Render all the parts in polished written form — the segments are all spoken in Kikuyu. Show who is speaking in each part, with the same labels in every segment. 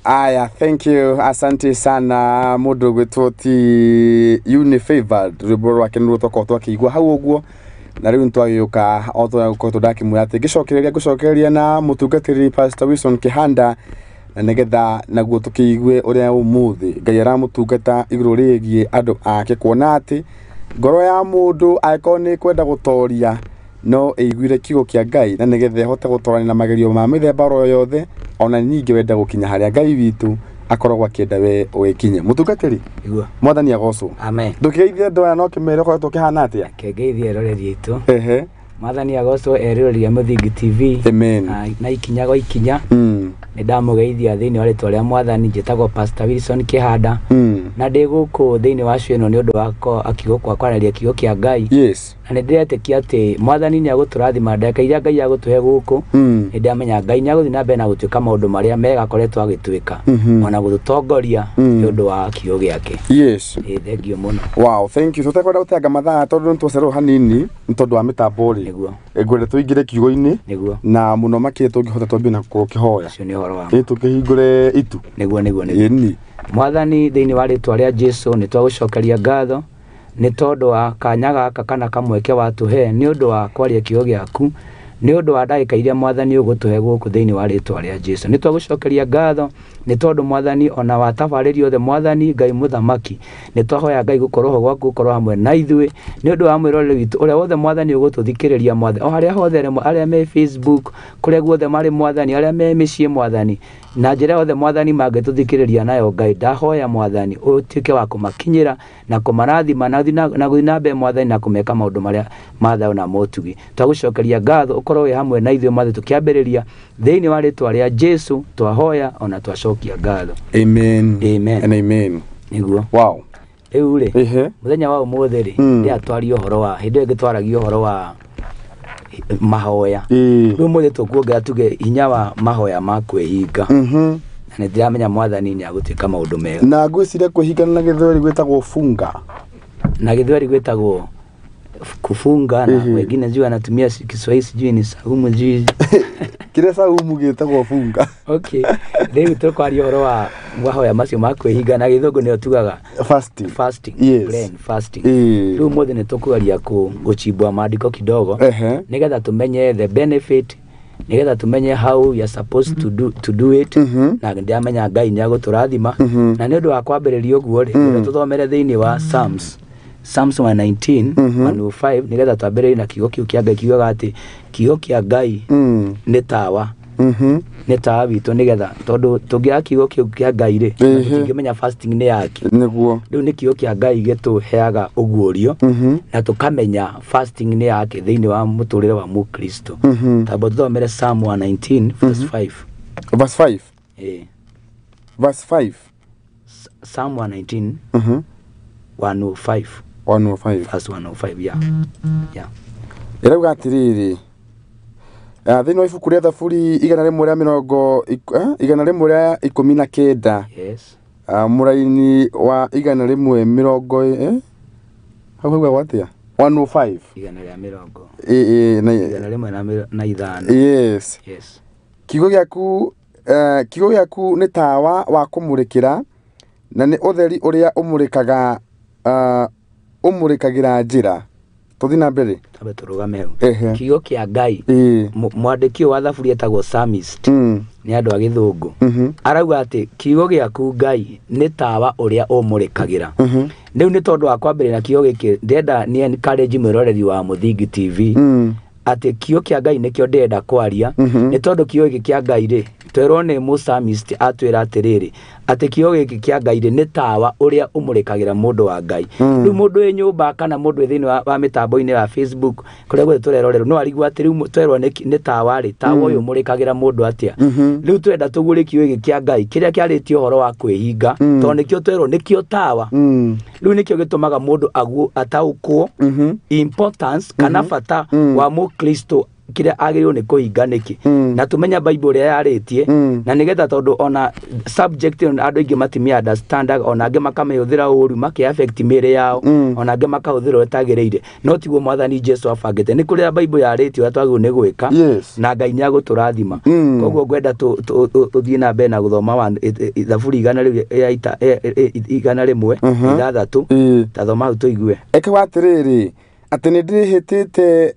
Speaker 1: Aya, thank you, asante sana. Mũndũ ũgwĩtwo ti Unifavored, rwĩmbo rwake nĩruo twakorwo twakĩigua hau ũguo. Na rĩu nĩtwagĩũka o ta ũrĩa ngũkoretwo ndakĩmwĩra atĩ ngĩcokereria ngũcokereria na mũtungatĩri Pastor Wilson Kĩhanda, na nĩgetha naguo tũkĩigue ũrĩa ũmũthĩ Ngai aramũtungata igũrũ rĩgiĩ andũ ake, kuona atĩ ngoro ya mũndũ angĩkorwo nĩ kwenda gũtoria no ĩiguire kiugo kĩa Ngai, na nĩgetha ĩhote gũtorania na magerio ma mĩthemba oro yothe, ona ningĩ wenda gũkinya harĩa Ngai witũ akoragwo akĩenda we ũgĩkinye. Mũtungatĩri,
Speaker 2: Nĩguo.
Speaker 1: Mwathani agocwo.
Speaker 2: Amen.
Speaker 1: Ndũkĩgeithie andũ aya no kĩmere ũkoretwo ũkĩhana atĩa?
Speaker 2: Kengeithie eroreri aitũ.
Speaker 1: Ehe.
Speaker 2: Mwathani agocwo, eroreri a Mũthingi TV.
Speaker 1: Amen.
Speaker 2: Na ikinya gwa ikinya. Nĩ ndamũgeithia thĩinĩ wa rĩtwa rĩa Mwathani. Njĩtagwo Pastor Wilson Kĩhanda. Na ndĩ gũkũ thĩinĩ wa show ĩno nĩ ũndũ wa kiugo kwa kwaranĩria kiugo kĩa Ngai. Na nĩ ndĩretĩkia atĩ Mwathani nĩ agũtũrathima ndagĩka iria Ngai agũtũhe gũkũ. Nĩ ndamenya Ngai nĩ agũthiĩ na mbere na gũtuĩka maũndũ marĩa mega akoretwo agĩtwĩka. Ona gũtũtongoria nĩ ũndũ wa kiugo gĩake. Ĩĩ, thengiũ mũno.
Speaker 1: Wow, thank you. Tũtekwenda gũteanga mathaa tondũ nĩ twacererwo hanini nĩ tondũ wa mĩtambo rĩ.
Speaker 2: Nĩguo.
Speaker 1: Ngwenda tũingĩre kiugo-inĩ.
Speaker 2: Nĩguo.
Speaker 1: Na mũno makĩria tũngĩhota twambie na gũkĩhoya.
Speaker 2: Ũcio nĩ ũhoro wa.
Speaker 1: Ĩ tũkĩhingũre itu.
Speaker 2: Nĩguo, nĩguo, nĩguo.
Speaker 1: Ĩni.
Speaker 2: Mwathani, thĩinĩ wa rĩtwa rĩa Jesu nĩ twagũcokeria ngatho nĩ tondũ wa kanya gaka kana kamweke watũhe nĩ ũndũ wa kwaria kiugo gĩaku, nĩ ũndũ wa ndagĩka iria Mwathani ũgũtũhe gũkũ thĩinĩ wa rĩtwa rĩa Jesu. Nĩ twagũcokeria ngatho nĩ tondũ Mwathani ona watabarĩria othe, Mwathani Ngai mũthamaki, nĩ twahoya Ngai gũkorwo ho gwaku, gũkorwo hamwe na ithuĩ nĩ ũndũ wa mwĩrorere witũ ũrĩa wothe Mwathani ũgũtũthikĩrĩria. Mwathani, o harĩa hothe arĩa me Facebook, kũrĩa guothe marĩ Mwathani, arĩa me mĩciĩ Mwathani, na njĩra yothe Mwathani mangĩtũthikĩrĩria nayo, Ngai ndahoya Mwathani ũtuĩke wa kũmakinyĩra na kũmarathima na gũthiĩ na mbere Mwathani na kũmeka maũndũ marĩa ma thayũ na motugi. Twagũcokeria ngatho ũkorwo wĩ hamwe na ithuĩ Mwathani tũkĩambĩrĩria thĩinĩ wa rĩtwa rĩa Jesu twahoya ona twacokia ngatho.
Speaker 1: Amen.
Speaker 2: Amen.
Speaker 1: And amen.
Speaker 2: Nĩguo.
Speaker 1: Wow.
Speaker 2: Rĩu rĩ,
Speaker 1: Ehe.
Speaker 2: mũthenya wa ũmũthĩ rĩ, ndĩratwaria ũhoro wa hĩndĩ ĩyo ĩngĩ twaragia ũhoro wa mahoya.
Speaker 1: Ĩĩ.
Speaker 2: Rĩu ũmũthĩ tũkuongerera tuge hinya wa mahoya ma kwĩhinga. Na nĩ ndĩramenya Mwathani nĩ agũtuĩka maũndũ mega.
Speaker 1: Na ngwĩciria kwĩhingana na gĩthweri gwĩtagwo funga.
Speaker 2: Na gĩthweri gwĩtagwo kufunga, na wengine sijui wanatumia Kiswahili, sijui ni saumu, sijui.
Speaker 1: Kĩrĩa saumu gĩtagwo funga.
Speaker 2: Okay, rĩu tũkwaria ũhoro wa mahoya macio ma kwĩhinga, na gĩthũngũ nĩyo tugaga
Speaker 1: fasting.
Speaker 2: Fasting.
Speaker 1: Yes.
Speaker 2: Plain fasting.
Speaker 1: Ĩĩ.
Speaker 2: Rĩu ũmũthĩ nĩ tũkũgeria gũchimbua maandĩko kidogo nĩgetha tũmenye the benefit, nĩgetha tũmenye how we are supposed to do it. Na ndĩramenya Ngai nĩ agũtũrathima. Na nĩ ũndũ wa kwambĩrĩria ũguo rĩ, mm. tũthomere thĩinĩ wa Psalms 119 105 nĩgetha twambĩrĩrie na kiugo kĩu kĩa Ngai kiugaga atĩ kiugo kĩa Ngai nĩ tawa, nĩ tawa witũ, nĩgetha tondũ tũngĩaga kiugo kĩu kĩa Ngai rĩ, tũtingĩmenya fasting nĩ yaki.
Speaker 1: Nĩguo.
Speaker 2: Rĩu nĩ kiugo kĩa Ngai gĩtũheaga ũguũrio na tũkamenya fasting nĩ yake thĩinĩ wa mũtũrĩre wa mũkristo. Tamba tũthomere Psalm 119 verse 5.
Speaker 1: Verse 5.
Speaker 2: Ĩĩ.
Speaker 1: Verse 5.
Speaker 2: Psalm 119 105.
Speaker 1: 105.
Speaker 2: Verse 105, yeah.
Speaker 1: Ĩrauga atĩrĩrĩ, thĩinĩ wa ibuku rĩa Thaburi igana rĩmwe rĩa mĩrongo 119, mũraini wa 120, hau haugagwo atĩa? 105.
Speaker 2: Igana rĩa mĩrongo
Speaker 1: Ĩ, ĩ,
Speaker 2: igana rĩmwe na ithano.
Speaker 1: Yes.
Speaker 2: Yes.
Speaker 1: Kiugo gĩaku nĩ tawa wa kũmũrĩkĩra, na nĩ ũtheri ũrĩa ũmũrĩkaga, ũmũrĩkagĩra njĩra. Tũthiĩ na mbere.
Speaker 2: Tambe tũrũgame hau.
Speaker 1: Ehe.
Speaker 2: Kiugo kĩa Ngai, mwandĩki ũyũ wa thaburi etagwo psalmist, nĩ andũ a gĩthũngũ, arauga atĩ kiugo gĩaku Ngai nĩ tawa ũrĩa ũmũrĩkagĩra. Rĩu nĩ tondũ wa kwambĩrĩria na kiugo gĩkĩ, ndĩrenda nĩ encourage mwĩroreri wa Mũthingi TV atĩ kiugo kĩa Ngai nĩkĩo ndĩrenda kwaria, nĩ tondũ kiugo gĩkĩ kĩa Ngai rĩ, twerwo nĩ mũpsalmist atwĩra atĩrĩrĩ, atĩ kiugo gĩkĩ kĩa Ngai rĩ, nĩ tawa ũrĩa ũmũrĩkagĩra mũndũ wa Ngai. Rĩu mũndũ wĩ nyũmba kana mũndũ wĩ thĩinĩ wa mĩtambo-inĩ ya Facebook kũrĩa guothe tũrerorerwo no arigwo atĩ rĩu twerwo nĩ tawa rĩ, tawa ũyũ ũmũrĩkagĩra mũndũ atĩa? Rĩu tũrenda tũguũrie kiugo gĩkĩ kĩa Ngai kĩrĩa kĩarĩtie ũhoro wa kwĩhinga, tondũ nĩkĩo twerwo nĩkĩo tawa. Rĩu nĩkĩo gĩtũmaga mũndũ aguo ataũkwo importance kana bata wa mũkristo. kĩrĩa agĩrĩirwo nĩ kũhinga nĩkĩ. Na tũmenye Bible ũrĩa yarĩtie, na nĩgetha tondũ ona subject ĩno andũ aingĩ matimĩ understandaga, ona angĩ makamĩhũthĩra ũru makĩ affect mĩĩrĩ yao, ona angĩ makahũthĩra ũrĩa ĩtagĩrĩire, no tiguo Mwathani Jesu abangĩte. Nĩ kũrĩa Bible yarĩtie ũrĩa twagĩrĩirwo nĩ gwĩka, na Ngai nĩ agũtũrathima. Koguo ngwenda tũthiĩ na mbere na gũthoma Thaburi igana rĩu igana rĩmwe ithathatũ. Ta thoma hau tũigue.
Speaker 1: Ĩkauga atĩrĩrĩ, atĩ nĩ ndĩhĩtĩte,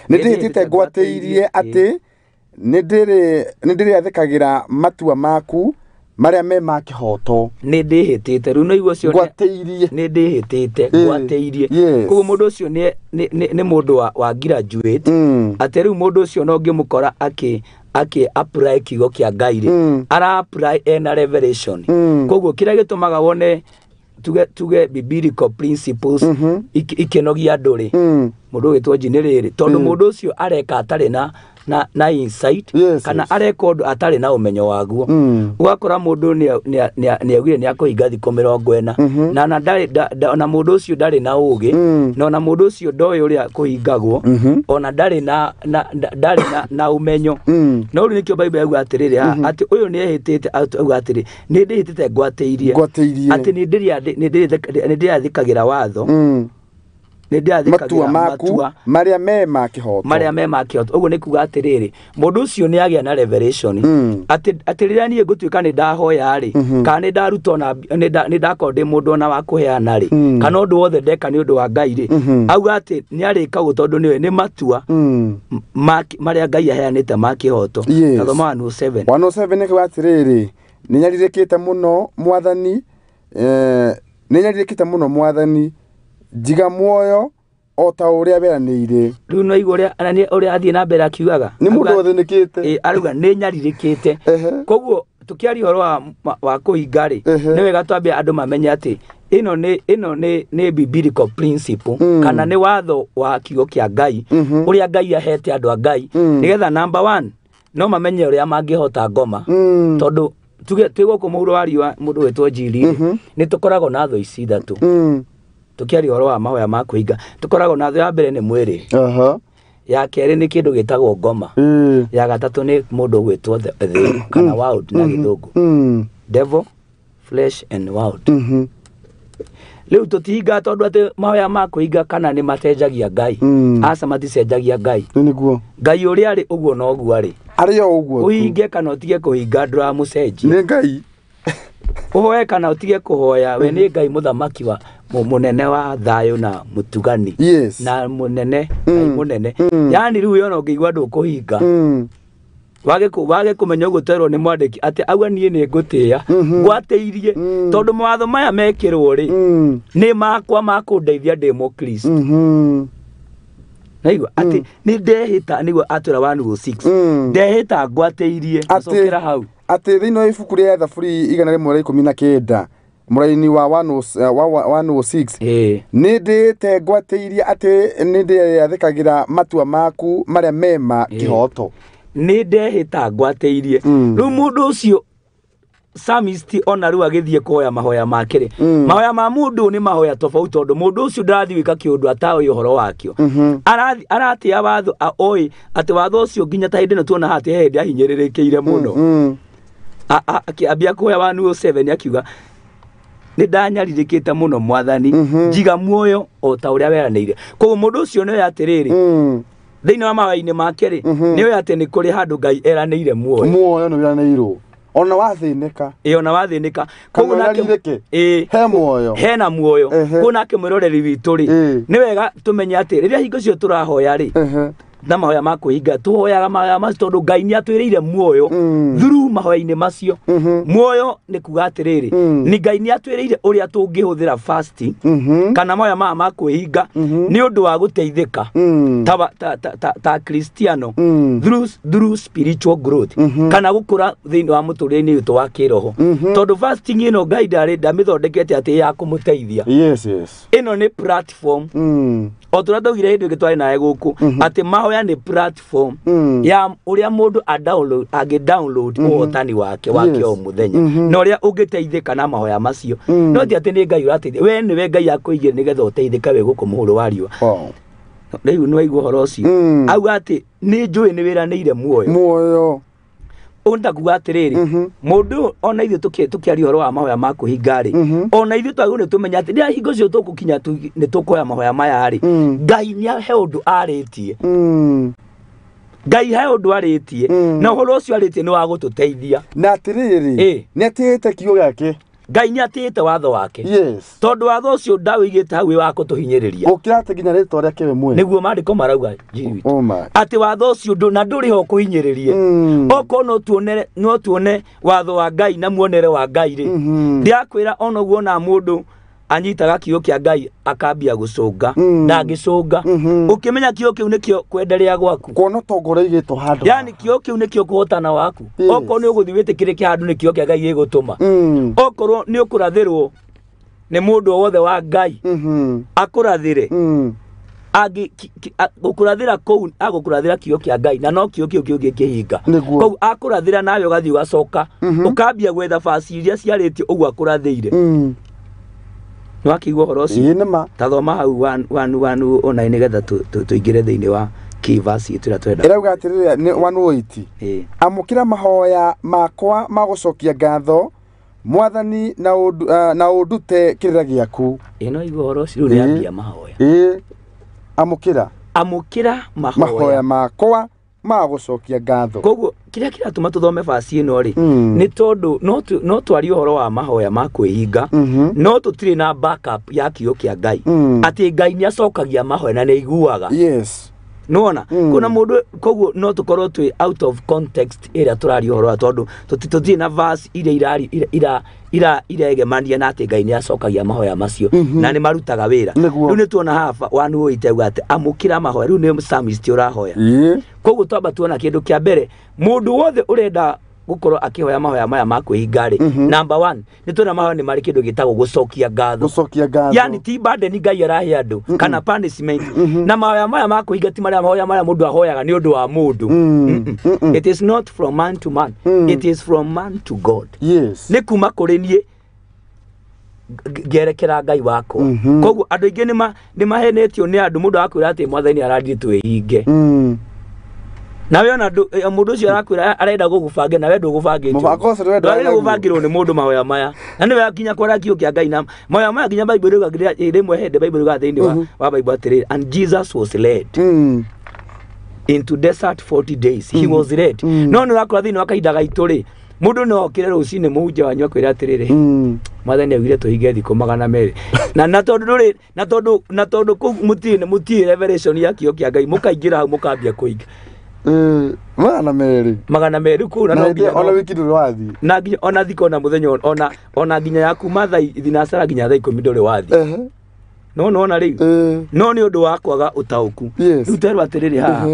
Speaker 1: nĩ ndĩhĩtĩte ngwatĩirie atĩ nĩ ndĩrĩathĩkagĩra matua maku marĩa me ma kĩhooto.
Speaker 2: Nĩ ndĩhĩtĩte rĩu no igua ũcio
Speaker 1: ngwatĩirie.
Speaker 2: Nĩ ndĩhĩtĩte ngwatĩirie. Koguo mũndũ ũcio nĩ mũndũ wa graduate, atĩ rĩu mũndũ ũcio no ngĩmũkora akĩ apply kiugo kĩa Ngai rĩ, ara apply ena revelation. Koguo kĩrĩa gĩtũmaga wone tuge biblical principles ikĩnogia andũ rĩ, mũndũ ũgĩtwo nji nĩ rĩrĩ, tondũ mũndũ ũcio areka atarĩ na insight, kana areka ũndũ atarĩ na ũmenyo waguo. Ũgakora mũndũ nĩ augire nĩ akũhinga thikũ 40, na ona mũndũ ũcio ndarĩ na ũgĩ, na ona mũndũ ũcio ndoĩ ũrĩa kũhingagwo, ona ndarĩ na ũmenyo. No rĩu nĩkĩo Bible yauga atĩrĩrĩ, atĩ ũyũ nĩ ehĩtĩte, auga atĩrĩ nĩ ndĩhĩtĩte ngwatĩirie, atĩ nĩ ndĩrĩathĩkagĩra watho,
Speaker 1: matua maku marĩa me ma kĩhooto,
Speaker 2: marĩa me ma kĩhooto. Ũguo nĩ kuga atĩrĩrĩ, mũndũ ũcio nĩ agĩa na revelation, atĩ rĩrĩa niĩ ngũtuĩka nĩ ndahoya rĩ, kana nĩ ndaruta ona nĩ ndakorwo ndĩ mũndũ ona wa kũheana rĩ, kana ũndũ wothe ndeka nĩ ũndũ wa Ngai rĩ, auga atĩ nĩ arĩka ũguo tondũ nĩwe nĩ matua marĩa Ngai aheanĩte ma kĩhooto. Tathoma 107.
Speaker 1: 107 nĩ kuga atĩrĩrĩ, nĩ nyarirĩkĩte mũno Mwathani, nĩ nyarirĩkĩte mũno Mwathani, njiga muoyo o ta ũrĩa weranĩire.
Speaker 2: Rĩu no igua ũrĩa athiĩ na mbere akiugaga
Speaker 1: nĩ mũndũ ũthĩnĩkĩte,
Speaker 2: arauga nĩ nyarirĩkĩte. Koguo tũkĩaria ũhoro wa kũhinga rĩ, nĩ wega twambie andũ mamenye atĩ ĩno nĩ biblical principle, kana nĩ watho wa kiugo kĩa Ngai ũrĩa Ngai ahete andũ a Ngai, nĩgetha number 1 no mamenye ũrĩa mangĩhota ngoma, tondũ tuge twĩ gũkũ mũhuro wa riũa mũndũ wĩtwo Njiri nĩ tũkoragwo na thũ ici ithatũ. Tũkĩaria ũhoro wa mahoya ma kũhinga, tũkoragwo na thũ ya mbere nĩ mwĩrĩ, ya kerĩ nĩ kĩndũ gĩtagwo ngoma, ya gatatũ nĩ mũndũ ũgwĩtwo thĩ kana world na gĩthũngũ, devil, flesh and world. Rĩu tũtihingaga tondũ atĩ mahoya ma kũhinga kana nĩ macenjagia Ngai. Aca, maticenjagia Ngai.
Speaker 1: Nĩguo
Speaker 2: Ngai ũrĩa arĩ ũguo noguo arĩ,
Speaker 1: arĩ o ũguo,
Speaker 2: ũhinge kana ũtige kũhinga ndũramũcenjia.
Speaker 1: Nĩ Ngai.
Speaker 2: Ũhoe kana ũtige kũhoya, we nĩ Ngai mũthamaki wa mũnene wa thayũ na mũtugani, na mũnene, Ngai mũnene. Yani rĩu ona ũngĩigua ndũkũhinga, wage kũmenya ũguo twerwo nĩ mwandĩki atĩ auga niĩ nĩ ngũtĩĩa ngwatĩirie, tondũ mawatho maya mekĩrwo rĩ nĩ makwa ma kũndeithia ndĩ mũkristo. Naigua atĩ nĩ ndehĩta, nĩguo atwĩra 106, ndehĩta ngwatĩirie. Acokera hau
Speaker 1: atĩ thĩinĩ wa ibuku rĩa Thaburi 119 mũraini wa 106, nĩ ndĩĩte ngwatĩirie atĩ nĩ ndĩathĩkagĩra matua maku marĩa me ma kĩhooto.
Speaker 2: Nĩ ndehĩta ngwatĩirie. Rĩu mũndũ ũcio psalmist ona rĩu agĩthiĩ kũhoya mahoya make rĩ, mahoya ma mũndũ nĩ mahoya tofauti, tondũ mũndũ ũcio ndarathiĩ gwĩka kĩũndũ ataũĩ ũhoro wakĩo. Aratĩa watho, oĩ atĩ watho ũcio nginya ta hĩndĩ ĩno tuona atĩ he hĩndĩ ahinyĩrĩrĩkĩire mũno. Akĩambia kũhoya 107 akiuga nĩ ndanyarirĩkĩte mũno Mwathani, njiga muoyo o ta ũrĩa weranĩire. Koguo mũndũ ũcio nĩoĩ atĩrĩrĩ, thĩinĩ wa mahoya-inĩ make rĩ, nĩoĩ atĩ nĩ kũrĩ handũ Ngai eranĩire muoyo.
Speaker 1: Muoyo nĩ wĩranĩirwo ona wathĩnĩka.
Speaker 2: Ĩ, ona wathĩnĩka.
Speaker 1: Koguo nake he muoyo,
Speaker 2: hena muoyo. Koguo nake mwĩroreri witũ rĩ, nĩ wega tũmenye atĩ rĩrĩa hingo cio tũrahoya rĩ, na mahoya ma kwĩhinga, tũhoyaga mahoya macio tondũ Ngai nĩ atwĩrĩire muoyo through mahoya-inĩ macio. Muoyo nĩ kuga atĩrĩrĩ, nĩ Ngai nĩ atwĩrĩire ũrĩa tũngĩhũthĩra fasting kana mahoya maya ma kwĩhinga nĩ ũndũ wa gũteithĩka ta Kristiano through spiritual growth, kana gũkũra thĩinĩ wa mũtũrĩre-inĩ witũ wa kĩroho. Tondũ fasting ĩno Ngai ndarĩ ndamĩthondekete atĩ ya kũmũteithia.
Speaker 1: Yes, yes.
Speaker 2: Ĩno nĩ platform. O tũrĩa twaugire hĩndĩ ĩngĩ twarĩ nawe gũkũ, atĩ mahoya nĩ platform ya ũrĩa mũndũ angĩ download ũhotani wake wa kĩo mũthenya, na ũrĩa ũngĩteithĩka na mahoya macio. No ti atĩ nĩ Ngai ũrateithia, we nĩwe Ngai akũigire nĩgetha ũteithĩke wĩ gũkũ mũhuro wa riũa. Rĩu nĩ waigua ũhoro ũcio. Auga atĩ nĩ njũĩ nĩ wĩranĩire muoyo.
Speaker 1: Muoyo.
Speaker 2: Ũnda kuga atĩrĩrĩ, mũndũ ona ithuĩ tũkĩaria ũhoro wa mahoya ma kwĩhinga rĩ, ona ithuĩ twagĩrĩirwo nĩ tũmenye atĩ rĩrĩa hingo cio tũgũkinya nĩ tũkũhoya mahoya maya rĩ, Ngai nĩ he ũndũ arĩtie. Ngai he ũndũ arĩtie, na ũhoro ũcio arĩtie nĩ wa gũtũteithia.
Speaker 1: Na atĩrĩrĩ, nĩ atĩĩte kiugo gĩake.
Speaker 2: Ngai nĩ atĩĩte watho wake.
Speaker 1: Yes.
Speaker 2: Tondũ watho ũcio ndaũigĩte hau wĩ wa kũtũhinyĩrĩria.
Speaker 1: Gũkĩra atĩ nginya rĩtwa rĩake we mwene.
Speaker 2: Nĩguo maandĩko marauga njiri witũ. Atĩ watho ũcio na ndũrĩ ho kũhinyĩrĩrie. Okorwo no tuone watho wa Ngai na muonere wa Ngai rĩ. Ndĩrakwĩra ona ũguo na mũndũ anyitaga kiugo kĩa Ngai akambia gũcũnga, ndangĩcũnga. Ũkĩmenya kiugo kĩu nĩkĩo kwenderea gwaku.
Speaker 1: Kuona ũtonga ũrĩa ũigĩtwo handũ.
Speaker 2: Yani kiugo kĩu nĩkĩo kũhotana waku. Okorwo nĩ ũgũthiĩ wĩtĩkĩrĩke handũ nĩ kiugo kĩa Ngai gĩgũtũma. Okorwo nĩ ũkũrathĩrwo nĩ mũndũ o wothe wa Ngai, akũrathĩre. Gũkũrathĩra kũu agũkũrathĩra kiugo kĩa Ngai na no kiugo kĩu kĩngĩkĩhinga. Koguo akũrathĩra nawe ũgathiĩ ũgacoka, ũkambia gwetha baci iria ciarĩtio ũguo akũrathĩire. Nĩwakĩigua ũhoro ũcio?
Speaker 1: Ĩĩ nĩ ma.
Speaker 2: Ta thoma hau 109 nĩgetha tũingĩre thĩinĩ wa key verse itũ ĩrĩa twenda.
Speaker 1: Ĩrauga atĩrĩrĩ, nĩ 108. Amũkĩra mahoya makwa ma gũcokia ngatho, Mwathani, na ũndute kĩrĩra gĩaku.
Speaker 2: Ĩĩ no igua ũhoro ũcio, rĩu nĩ ambia mahoya.
Speaker 1: Ĩĩ. Amũkĩra.
Speaker 2: Amũkĩra mahoya.
Speaker 1: Mahoya makwa ma gũcokia ngatho.
Speaker 2: Koguo kĩrĩa kĩratũma tũthome verse ĩno rĩ, nĩ tondũ no twarie ũhoro wa mahoya ma kwĩhinga, no tũtirĩ na backup ya kiugo kĩa Ngai. Atĩ Ngai nĩ acokagia mahoya na nĩ aiguaga.
Speaker 1: Yes.
Speaker 2: Nĩwona? Kuna mũndũ, koguo no tũkorwo twĩ out of context ĩrĩa tũraria ũhoro wa, tondũ tũtirĩ na verse iria iregemania na atĩ Ngai nĩ acokagia mahoya macio, na nĩ marutaga wĩra. Rĩu nĩ tuona haha 108 auga atĩ amũkĩra mahoya. Rĩu nĩ psalmist ũrahoya. Koguo twamba tuona kĩndũ kĩa mbere, mũndũ wothe ũrenda gũkorwo akĩhoya mahoya maya ma kwĩhinga rĩ, number 1 nĩ tuona mahoya nĩ marĩ kĩndũ gĩtagwo gũcokia ngatho.
Speaker 1: Gũcokia ngatho.
Speaker 2: Yani ti burden Ngai arahe andũ, kana punishment. Na mahoya maya ma kwĩhinga ti marĩa mahoya marĩa mũndũ ahoyaga nĩ ũndũ wa mũndũ. It is not from man to man. It is from man to God.
Speaker 1: Yes.
Speaker 2: Nĩ kuma kũrĩ niĩ ngerekera Ngai wakwa. Koguo andũ aingĩ nĩ mahenetio nĩ andũ, mũndũ akwĩra atĩ Mwathani arathiĩ twĩhinge. Nawe ona mũndũ ũcio arakwĩra arenda gũgũbange, nawe ndũgũbangĩtwo.
Speaker 1: Mũbango ũcio ndũrenda
Speaker 2: Ndwagĩrĩirwo
Speaker 1: naguo.
Speaker 2: gũbangĩrwo nĩ mũndũ mahoya maya. Na nĩwe nginya kwara kiugo kĩa Ngai na mahoya maya nginya Bible ĩrauga rĩmwe hĩndĩ Bible ĩrauga thĩinĩ wa Bible atĩrĩrĩ, and Jesus was led into desert 40 days. He was led. No nĩ ũrakora thĩinĩ wa kahinda gaitũ rĩ, mũndũ no okĩre rũcinĩ mũhunjia wanyu akwĩre atĩrĩrĩ, Mwathani augire tũhinge thikũ 200. Na tondũ ndũrĩ, na tondũ, na tondũ kũu mũtirĩ revelation ya kiugo kĩa Ngai, mũkaingĩra hau mũkambia kũhinga.
Speaker 1: 200.
Speaker 2: 200 kũu na
Speaker 1: Na
Speaker 2: no
Speaker 1: hĩndĩ
Speaker 2: nginya
Speaker 1: ona
Speaker 2: no
Speaker 1: wiki ndũrĩ wathiĩ.
Speaker 2: Na nginya ona thikũ ona mũthenya ona nginya ya kuma thaa thinacara nginya thaa 10 ndũrĩ wathiĩ. No nona rĩu. No nĩ ũndũ wa kwaga ũtaũku. Rĩu twerwo atĩrĩrĩ haha,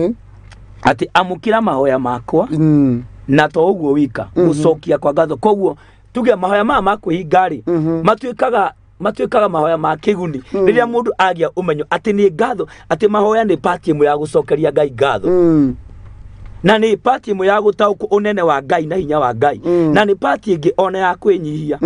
Speaker 2: atĩ amũkĩra mahoya makwa, na to ũguo wika, gũcokia kwa ngatho. Koguo tuge mahoya maya ma kwĩhinga rĩ, matuĩkaga mahoya ma kĩguni rĩrĩa mũndũ agĩa ũmenyo atĩ nĩ ngatho, atĩ mahoya nĩ part ĩmwe ya gũcokeria Ngai ngatho. Na nĩ part ĩmwe ya gũtaũkwo ũnene wa Ngai na hinya wa Ngai. Na nĩ part ĩngĩ ona ya kwĩnyihia.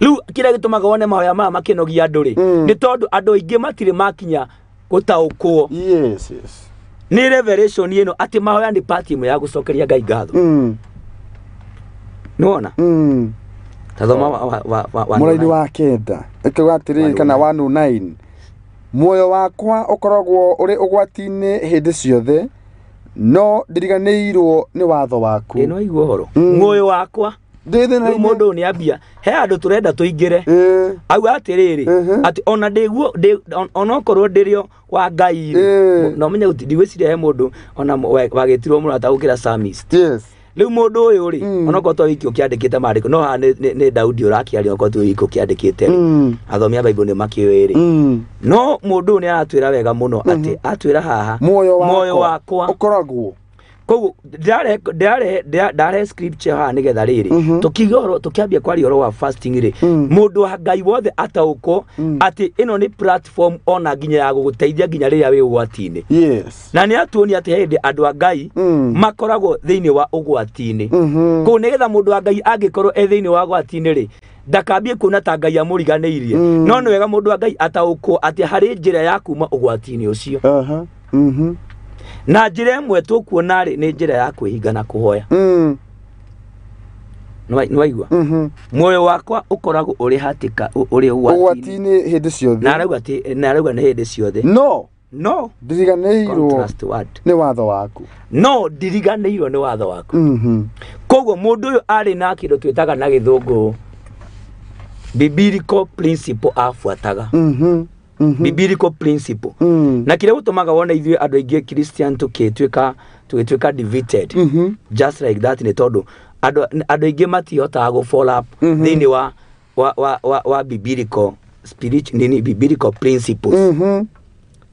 Speaker 2: Rĩu kĩrĩa gĩtũmaga wone mahoya maya makĩnogia andũ rĩ, nĩ tondũ andũ aingĩ matirĩ makinya gũtaũkwo.
Speaker 1: Yes, yes.
Speaker 2: Nĩ revelation ĩno atĩ mahoya nĩ part ĩmwe ya gũcokeria Ngai ngatho. Nĩwona? Ta thoma wa
Speaker 1: Mũraini
Speaker 2: nine.
Speaker 1: wa kenda. Ĩkauga atĩrĩrĩ,
Speaker 2: One
Speaker 1: kana
Speaker 2: nine.
Speaker 1: 109. Muoyo wakwa ũkoragwo ũrĩ ũgwati-inĩ hĩndĩ ciothe, no ndiriganĩirwo nĩ watho waku.
Speaker 2: Ĩno igua ũhoro. Muoyo wakwa.
Speaker 1: Ndĩ thĩna-inĩ.
Speaker 2: Rĩu mũndũ ũyũ nĩ ambia. He handũ tũrenda tũingĩre. Auga atĩrĩrĩ, atĩ ona ndĩguo, onokorwo ndĩrĩo wa Ngai rĩ, no menye ndigwĩciria he mũndũ ona wagĩtirwo mũrata gũkĩra psalmist.
Speaker 1: Yes.
Speaker 2: Rĩu mũndũ ũyũ rĩ, onokorwo to wiki ũkĩandĩkĩte maandĩko, no haha nĩ Daudi ũrakĩaria, onokorwo to wiki ũkĩandĩkĩte rĩ. Athomi a Bible nĩ makĩũĩ rĩ. No mũndũ ũyũ nĩ aratwĩra wega mũno atĩ atwĩra haha,
Speaker 1: Muoyo wakwa
Speaker 2: muoyo wakwa
Speaker 1: ũkoragwo.
Speaker 2: Koguo ndare scripture haha nĩgetha rĩrĩ tũkiuga ũhoro, tũkĩambia kwaria ũhoro wa fasting rĩ, mũndũ wa Ngai wothe ataũkwo atĩ ĩno nĩ platform ona nginya ya gũgũteithia nginya rĩrĩa wĩ ũgwati-inĩ.
Speaker 1: Yes.
Speaker 2: Na nĩ atuonia atĩ hĩndĩ andũ a Ngai makoragwo thĩinĩ wa ũgwati-inĩ. Kũu nĩgetha mũndũ wa Ngai angĩkorwo e thĩinĩ wa ũgwati-inĩ rĩ, ndakambie kuona ta Ngai amũriganĩirie. No nĩ wega mũndũ wa Ngai ataũkwo atĩ harĩ njĩra ya kuma ũgwati-inĩ ũcio.
Speaker 1: Aha.
Speaker 2: Na njĩra ĩmwe tũkuona rĩ, nĩ njĩra ya kwĩhinga na kũhoya. Nĩwaigua? Muoyo wakwa ũkoragwo ũrĩ hatĩka, ũrĩ ũgwati-inĩ.
Speaker 1: Ũgwati-inĩ hĩndĩ ciothe.
Speaker 2: Na arauga atĩ, na arauga nĩ hĩndĩ ciothe.
Speaker 1: No
Speaker 2: No
Speaker 1: ndiriganĩirwo
Speaker 2: contrast word.
Speaker 1: nĩ watho waku.
Speaker 2: No ndiriganĩirwo nĩ watho waku. Koguo mũndũ ũyũ arĩ na kĩndũ twĩtaga na gĩthũngũ biblical principle abuataga. Biblical principle. Na kĩrĩa gũtũmaga wone ithuĩ andũ aingĩ Christian tũgĩtuĩka defeated just like that nĩ tondũ andũ aingĩ matihotaga gũ follow up thĩinĩ wa biblical spirit, nini, biblical principles.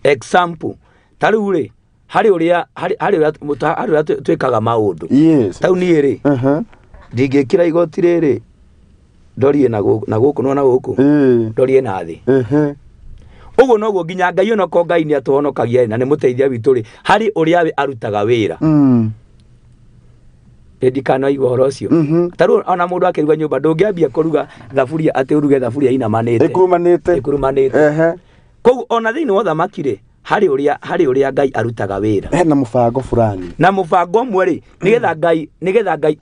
Speaker 2: Example, ta rĩu rĩ, harĩ ũrĩa twĩkaga maũndũ.
Speaker 1: Yes.
Speaker 2: Ta rĩu niĩ rĩ, ndingĩkĩra igoti rĩrĩ ndorie na gũkũ no na gũkũ, ndorie na thĩ. Ũguo noguo nginya Ngai onokorwo Ngai nĩ atũhonokagia na nĩ mũteithia witũ rĩ, harĩ ũrĩa we arutaga wĩra. Ndikanaigua ũhoro ũcio. Ta rĩu ona mũndũ akĩruga nyũmba ndũngĩambia kũruga thaburia atĩ ũruge thaburia inamanĩte.
Speaker 1: Ĩkurumanĩte.
Speaker 2: Ĩkurumanĩte. Koguo ona thĩinĩ wa ũthamaki rĩ, harĩ ũrĩa Ngai arutaga wĩra.
Speaker 1: Hena mũbango fulani.
Speaker 2: Na mũbango ũmwe rĩ, nĩgetha Ngai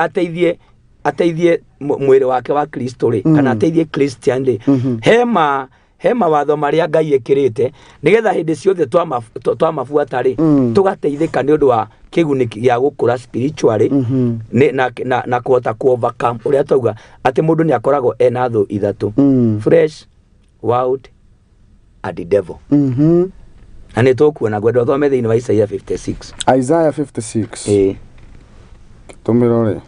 Speaker 2: ateithie mwĩrĩ wake wa Kristo rĩ, kana ateithie Christian rĩ, he mawatho marĩa Ngai ekĩrĩte nĩgetha hĩndĩ ciothe twamabuata rĩ, tũgateithĩka nĩ ũndũ wa kĩguni gĩa gũkũra spiritually na kũhota ku overcome ũrĩa twauga atĩ mũndũ nĩ akoragwo ena thũ ithatũ: flesh, world and the devil. Na nĩ tũkuona ngwenda ũthome thĩinĩ wa Isaiah 56.
Speaker 1: Isaiah 56. Tũmĩrore.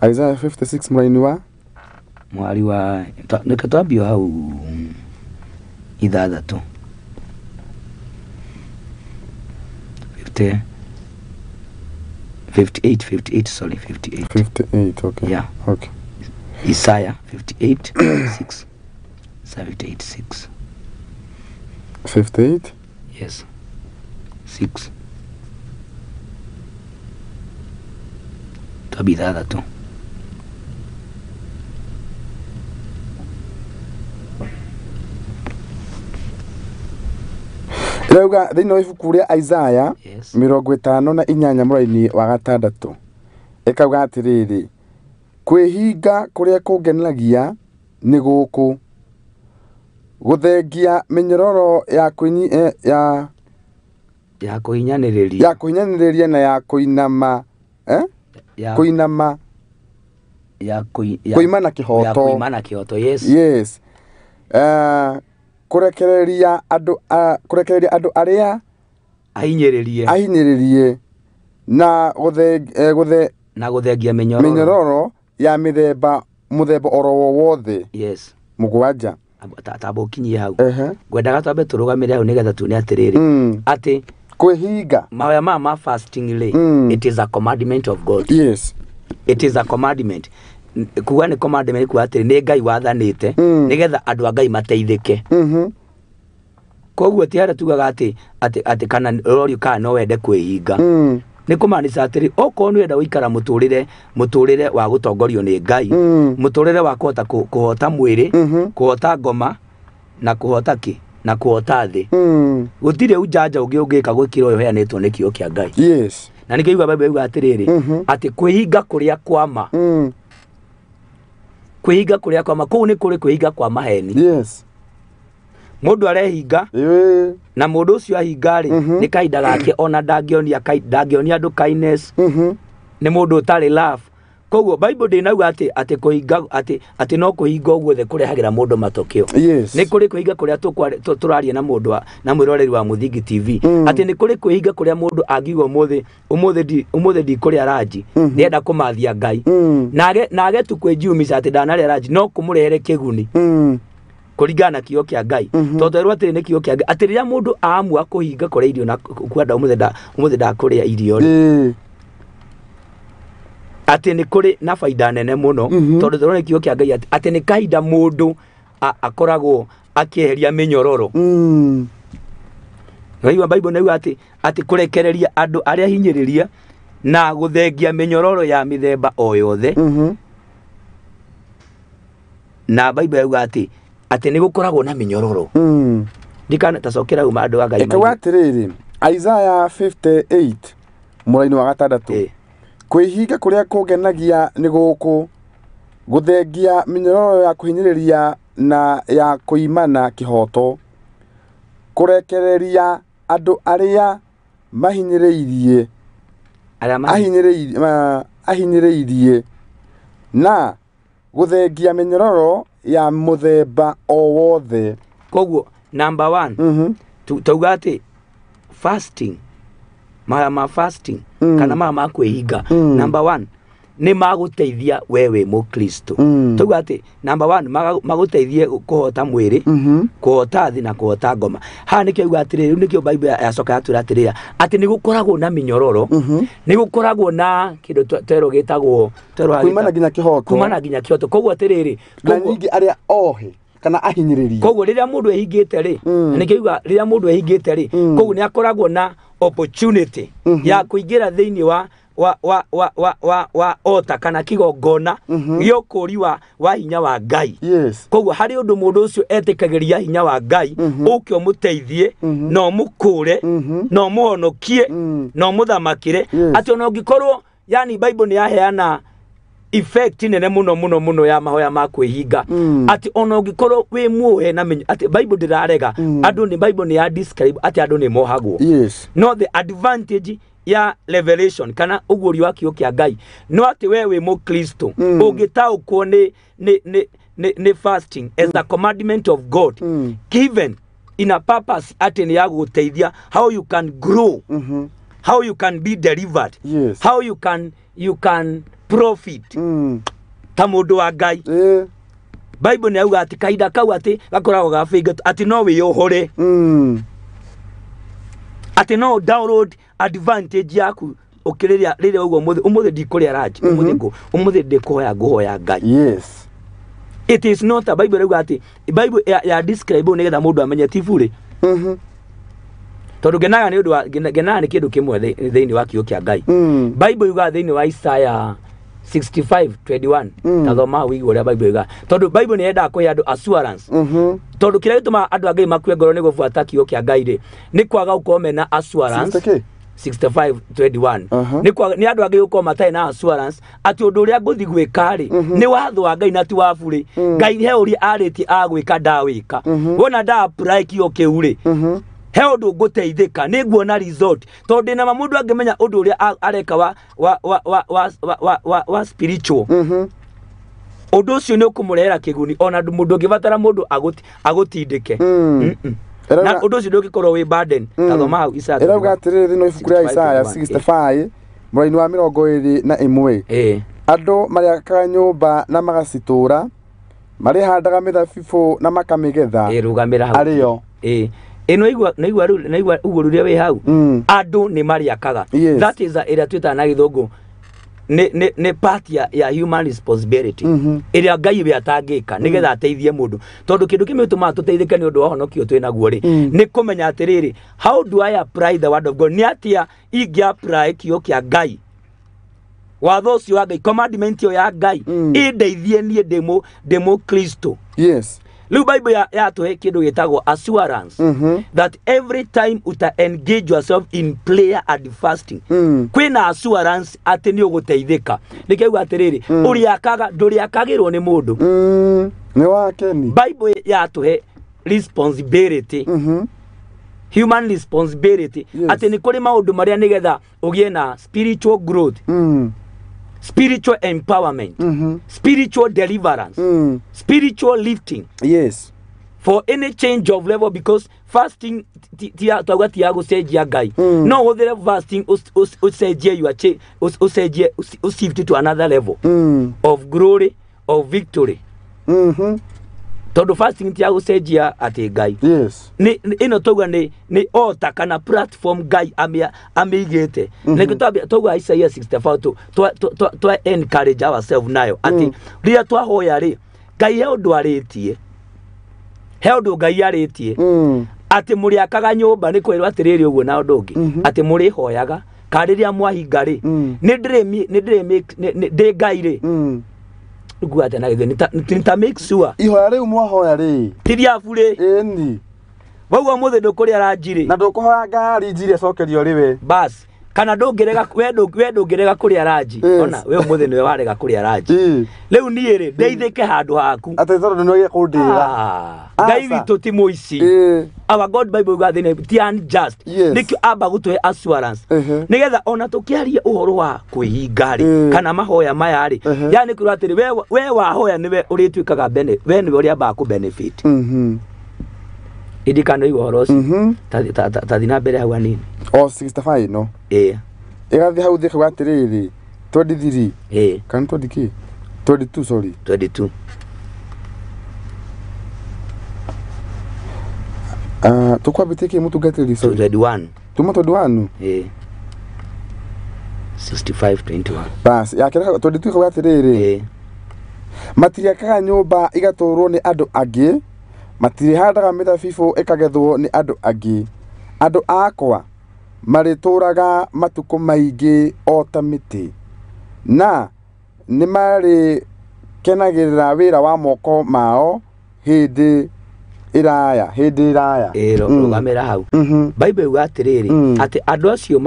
Speaker 1: Isaiah 56 mũraini wa
Speaker 2: mwari wa nĩkĩ twambio hau ithathatũ. 58, sorry, 58.
Speaker 1: 58, okay.
Speaker 2: Yeah.
Speaker 1: Okay.
Speaker 2: Isaiah 58 6. Isaiah 58 6.
Speaker 1: 58?
Speaker 2: Yes. 6. Twambie ithathatũ.
Speaker 1: Ĩrauga thĩinĩ wa ibuku rĩa Isaiah 58 mũraini wa 6, ĩkauga atĩrĩrĩ, kwĩhinga kũrĩa kũngenagia nĩ gũkũ, gũthengia mĩnyororo ya kũhinyanĩrĩria na ya kũinama, kũinama kũimana kĩhoto.
Speaker 2: Yes.
Speaker 1: Yes. Kũrekereria andũ arĩa ahinyĩrĩrie na
Speaker 2: gũthengia mĩnyororo
Speaker 1: ya mũthemba oro wothe.
Speaker 2: Yes.
Speaker 1: Mũgwanja.
Speaker 2: Tamba ũkinyie hau. Ngwendaga twambe tũrũgamĩre hau nĩgetha tuone atĩrĩrĩ, atĩ
Speaker 1: kwĩhinga
Speaker 2: mahoya maya ma fasting rĩ, it is a commandment of God.
Speaker 1: Yes.
Speaker 2: It is a commandment. Kuga nĩ commandment kuga atĩrĩ, nĩ Ngai wathanĩte nĩgetha andũ a Ngai mateithĩke. Koguo ti harĩa tugaga atĩ kana ũrorio kana no wende kwĩhinga. Nĩ kũmaanisha atĩrĩ, okorwo nĩ wenda gũikara mũtũrĩre wa gũtongorio nĩ Ngai, mũtũrĩre wa kũhota kũhota mwĩrĩ, kũhota ngoma na kũhota kĩ na kũhota thĩ, gũtirĩ ujanja ũngĩ ũngĩka gũkĩra ũyũ ũheanĩtwo nĩ kiugo kĩa Ngai.
Speaker 1: Yes.
Speaker 2: Na nĩkĩo igua Bible yuga atĩrĩrĩ, atĩ kwĩhinga kũrĩa kwa ma, kwĩhinga kũrĩa kwa ma, kũu nĩ kũrĩ kwĩhinga kwa maheni.
Speaker 1: Yes.
Speaker 2: Mũndũ arehinga na mũndũ ũcio ahinga rĩ, nĩ kahinda gake ona ndangĩonia andũ kindness, nĩ mũndũ ũtarĩ love. Koguo Bible ndĩnauga atĩ kũhinga atĩ no kũhinga guothe kũrehagĩra mũndũ matokeo.
Speaker 1: Yes.
Speaker 2: Nĩ kũrĩ kũhinga kũrĩa tũraria na mũndũ na mwĩroreri wa Mũthingi TV, atĩ nĩ kũrĩ kũhinga kũrĩa mũndũ angiuga ũmũthĩ ndikũrĩa ranji, ndĩrenda kũmathia Ngai, nage tu kwĩnjiumica atĩ ndanarĩa ranji no kũmũrehere kĩguni. Kũringana na kiugo kĩa Ngai, tondũ twerwo atĩrĩ nĩ kiugo kĩa Ngai atĩ rĩrĩa mũndũ aamua kũhinga kũrĩa irio na kwenda ũmũthĩ ndakũrĩa irio rĩ, atĩ nĩ kũrĩ na baida nene mũno, tondũ tũrona kiugo kĩa Ngai atĩ nĩ kahinda mũndũ akoragwo akĩeheria mĩnyororo. Waigua Bible nĩ yuga atĩ kũrekereria andũ arĩa hinyĩrĩria na gũthengia mĩnyororo ya mĩthemba o yothe. Na Bible yauga atĩ nĩ gũkoragwo na mĩnyororo. Ndikana tacokera uma andũ a Ngai.
Speaker 1: Ĩkauga atĩrĩrĩ, Isaiah 58 mũraini wa gatandatũ, kwĩhinga kũrĩa kũngenagia nĩ gũkũ, gũthengia mĩnyororo ya kũhinyĩrĩria na ya kũimana kĩhooto, kũrekereria andũ arĩa mahinyĩrĩirie
Speaker 2: arĩa
Speaker 1: ahinyĩrĩirie na gũthengia mĩnyororo ya mũthemba o wothe.
Speaker 2: Koguo number 1, tauga atĩ fasting, maya ma fasting, kana maya ma kwĩhinga, number 1 nĩ magũteithia we wĩ mũkristo. Tauga atĩ number 1 magũteithie kũhota mwĩrĩ, kũhota thĩ na kũhota ngoma. Haha nĩkĩo yuga atĩrĩrĩ, rĩu nĩkĩo Bible yacoka yatwĩra atĩrĩrĩ, atĩ nĩ gũkoragwo na mĩnyororo, nĩ gũkoragwo na kĩndũ twerwo gĩtagwo twerwo
Speaker 1: kuimana nginya kĩhooto,
Speaker 2: kumana nginya kĩhooto. Koguo atĩrĩrĩ,
Speaker 1: na ningĩ arĩa ohe kana ahinyĩrĩrie.
Speaker 2: Koguo rĩrĩa mũndũ ehingĩte rĩ, nĩkĩo yuga rĩrĩa mũndũ ehingĩte rĩ, koguo nĩ akoragwo na opportunity ya kũingĩra thĩinĩ wa wa wa wa wa wa wa ota kana kigongona gĩa ũkũũri wa hinya wa Ngai. Koguo harĩ ũndũ mũndũ ũcio etĩkagĩria hinya wa Ngai ũke ũmũteithie, na ũmũkũũre, na ũmũhonokie, na ũmũthamakĩre, atĩ ona ũngĩkorwo yani Bible nĩ yaheana effect nene mũno mũno mũno ya mahoya ma kwĩhinga, atĩ ona ũngĩkorwo wĩ muohe na atĩ Bible ndĩrarega andũ nĩ Bible nĩ ya describe atĩ andũ nĩ mohagwo. No the advantage ya revelation kana ũguũrio wa kiugo kĩa Ngai no atĩ we wĩ mũkristo ũngĩtaũkwo nĩ fasting as the commandment of God given in a purpose atĩ nĩ ya gũgũteithia how you can grow, how you can be delivered, how you can profit ta mũndũ wa Ngai. Bible nĩ yauga atĩ kahinda kau atĩ gakoragwo gabinga atĩ no wĩyohore, atĩ no download advantage yaku ũkĩrĩrĩa rĩrĩa ũguo ũmũthĩ ndikũrĩa lunch, ũmũthĩ ũmũthĩ ndĩkũhoya ngũhoya Ngai. It is not a Bible rauga atĩ Bible ya describe nĩgetha mũndũ amenye ti burĩ, tondũ ngenaga nĩ ũndũ wa ngenaga nĩ kĩndũ kĩmwe thĩinĩ wa kiugo kĩa Ngai. Bible yugaga thĩinĩ wa Isaiah 65:21, ta thoma wĩigue ũrĩa Bible yugaga, tondũ Bible nĩ yendaga kũhe andũ assurance, tondũ kĩrĩa gĩtũmaga andũ a Ngai makue ngoro nĩ gũbuata kiugo kĩa Ngai rĩ, nĩ kwaga gũkorwo mena assurance.
Speaker 1: 60 kĩ?
Speaker 2: 65:21. Nĩ kwaga nĩ andũ angĩ gũkorwo matarĩ na assurance atĩ ũndũ ũrĩa ngũthi gwĩka rĩ nĩ watho wa Ngai na ti wa burĩ. Ngai he ũrĩa arĩtie agwĩka ndawĩka, wona nda apply kiugo kĩu rĩ, he ũndũ ngũteithĩka, nĩ nguona result, tondũ ndĩna ma mũndũ angĩmenya ũndũ ũrĩa areka wa wa wa wa wa wa wa wa spiritual, ũndũ ũcio nĩ ũkũmũrehera kĩguni, ona mũndũ ũngĩbatara mũndũ agũtindĩke. Na ũndũ ũcio ndũngĩkorwo wĩ burden. Ta thoma hau Isaiah.
Speaker 1: Ĩrauga atĩrĩrĩ thĩinĩ wa ibuku rĩa Isaya
Speaker 2: 65.
Speaker 1: 65 mũraini wa 21, andũ marĩakaga nyũmba na magacitũũra, marĩhandaga mĩthabibũ na makamĩgetha.
Speaker 2: Ĩ, rũgamĩra hau.
Speaker 1: Arĩo.
Speaker 2: Ĩ ĩ nĩwaigua nĩwaigua rĩu nĩwaigua ũguo rũrĩa wĩ hau, andũ nĩ marĩakaga. That is ĩrĩa twĩtaga na gĩthũngũ nĩ part ya human responsibility, ĩrĩa Ngai we atangĩka nĩgetha ateithie mũndũ, tondũ kĩndũ kĩmwe gĩtũmaga tũteithĩke nĩ ũndũ wa ũhonokio twĩ naguo rĩ, nĩ kũmenya atĩrĩrĩ, how do I apply the word of God? Nĩ atĩa ingĩ apply kiugo kĩa Ngai, watho ũcio wa Ngai, commandment ĩyo ya Ngai, ĩndeithie niĩ ndĩ mũkristo? Rĩu Bible yatũhe kĩndũ gĩtagwo assurance that every time uta engage yourself in prayer and fasting, kwĩna assurance atĩ nĩ ũgũteithĩka. Nĩkĩauga atĩrĩrĩ, ũrĩakaga, ndũrĩakagĩrwo nĩ mũndũ.
Speaker 1: Nĩ wakeni.
Speaker 2: Bible yatũhe responsibility, human responsibility, atĩ nĩ kũrĩ maũndũ marĩa nĩgetha ũgĩe na spiritual growth, spiritual empowerment, spiritual deliverance, spiritual lifting, for any change of level, because fasting tauga ti ya gũcenjia Ngai. No ũhũthĩre fasting ũcenjie your ũcenjie ũshift to another level of glory, of victory. Tondũ fasting ti ya gũcenjia atĩ Ngai.
Speaker 1: Yes.
Speaker 2: Nĩ ĩno tauga nĩ altar kana platform Ngai amĩigĩte. Nĩkĩo twauga Isaiah 64 twa encourage ourselves nayo atĩ rĩrĩa twahoya rĩ, Ngai he ũndũ arĩtie, he ũndũ Ngai arĩtie atĩ mũrĩakaga nyũmba nĩ kwĩrwo atĩrĩrĩ ũguo na ũndũ ũngĩ atĩ mũrĩhoyaga ka rĩrĩa mwahinga rĩ, nĩ ndĩrĩ ndĩ Ngai rĩ, nguga atĩa na gĩthũri, nĩ ta make sure
Speaker 1: Ihoya rĩu mwahoya rĩ,
Speaker 2: ti rĩabu rĩ.
Speaker 1: Ĩni.
Speaker 2: Waigua ũmũthĩ ndũkũrĩa ranji rĩ,
Speaker 1: na ndũkũhoya ngari njiri ĩcokerio rĩ we.
Speaker 2: Bas, kana ndũngĩrega we ndũngĩrega kũrĩa ranji.
Speaker 1: Yes.
Speaker 2: Ona we ũmũthĩ nĩwe warega kũrĩa ranji. Rĩu niĩ rĩ, ndeithĩke handũ haku.
Speaker 1: Atĩ tondũ nĩwagire kũndĩra.
Speaker 2: Ngai
Speaker 1: Aca.
Speaker 2: witũ ti mũici. Our God, Bible yugaga thĩinĩ ti unjust.
Speaker 1: Yes.
Speaker 2: Nĩkĩo amba gũtũhe assurance nĩgetha ona tũkĩaria ũhoro wa kwĩhinga rĩ, kana mahoya maya rĩ, yani kwĩrwo atĩrĩ, we wahoya nĩwe ũrĩtuĩkaga we nĩwe ũrĩambaga kũ benefit. Indikano igua ũhoro ũcio. Ta thiĩ na mbere hau hanini.
Speaker 1: O 65 no.
Speaker 2: Ĩĩ.
Speaker 1: Ĩgathiĩ hau thĩ ĩkauga atĩrĩrĩ, 23.
Speaker 2: Ĩĩ.
Speaker 1: Kana 20 kĩ? 22, sorry.
Speaker 2: 22.
Speaker 1: Ah, tũkwambĩtie kĩ mũtungatĩri, sorry?
Speaker 2: 21.
Speaker 1: Tuma 21.
Speaker 2: Ĩĩ, 65 21.
Speaker 1: Bas, yakĩra 22 ĩkauga atĩrĩrĩ, matirĩakaga nyũmba igatũrwo nĩ andũ angĩ, matirĩhandaga mĩthabibũ ĩkagethwo nĩ andũ angĩ. Andũ akwa marĩtũũraga matukũ maingĩ o ta mĩtĩ, na nĩmarĩkenagĩrĩra wĩra wa moko mao hĩndĩ ĩraya, hĩndĩ ĩraya.
Speaker 2: Ĩĩ, rũgamĩra hau. Bible yuga atĩrĩrĩ, atĩ andũ acio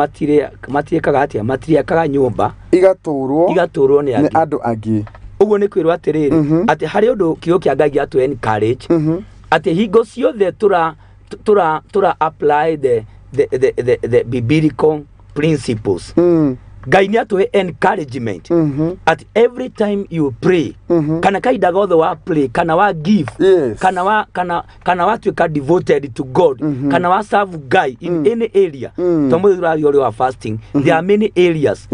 Speaker 2: matirĩkaga atĩa, matirĩakaga nyũmba
Speaker 1: igatũrwo
Speaker 2: igatũrwo nĩ
Speaker 1: nĩ
Speaker 2: angĩ.
Speaker 1: Andũ angĩ.
Speaker 2: Ũguo nĩ kwĩrwo atĩrĩrĩ, atĩ harĩ ũndũ kiugo kĩa Ngai gĩatũ encourage, atĩ hingo ciothe tũra apply the biblical principles, Ngai nĩ atũhe encouragement at every time you pray, kana kahinda gothe wa pray kana wa give, kana watuĩka devoted to God, kana wa serve Ngai in any area. Tondũ tũraria ũrĩa wa fasting, there are many areas,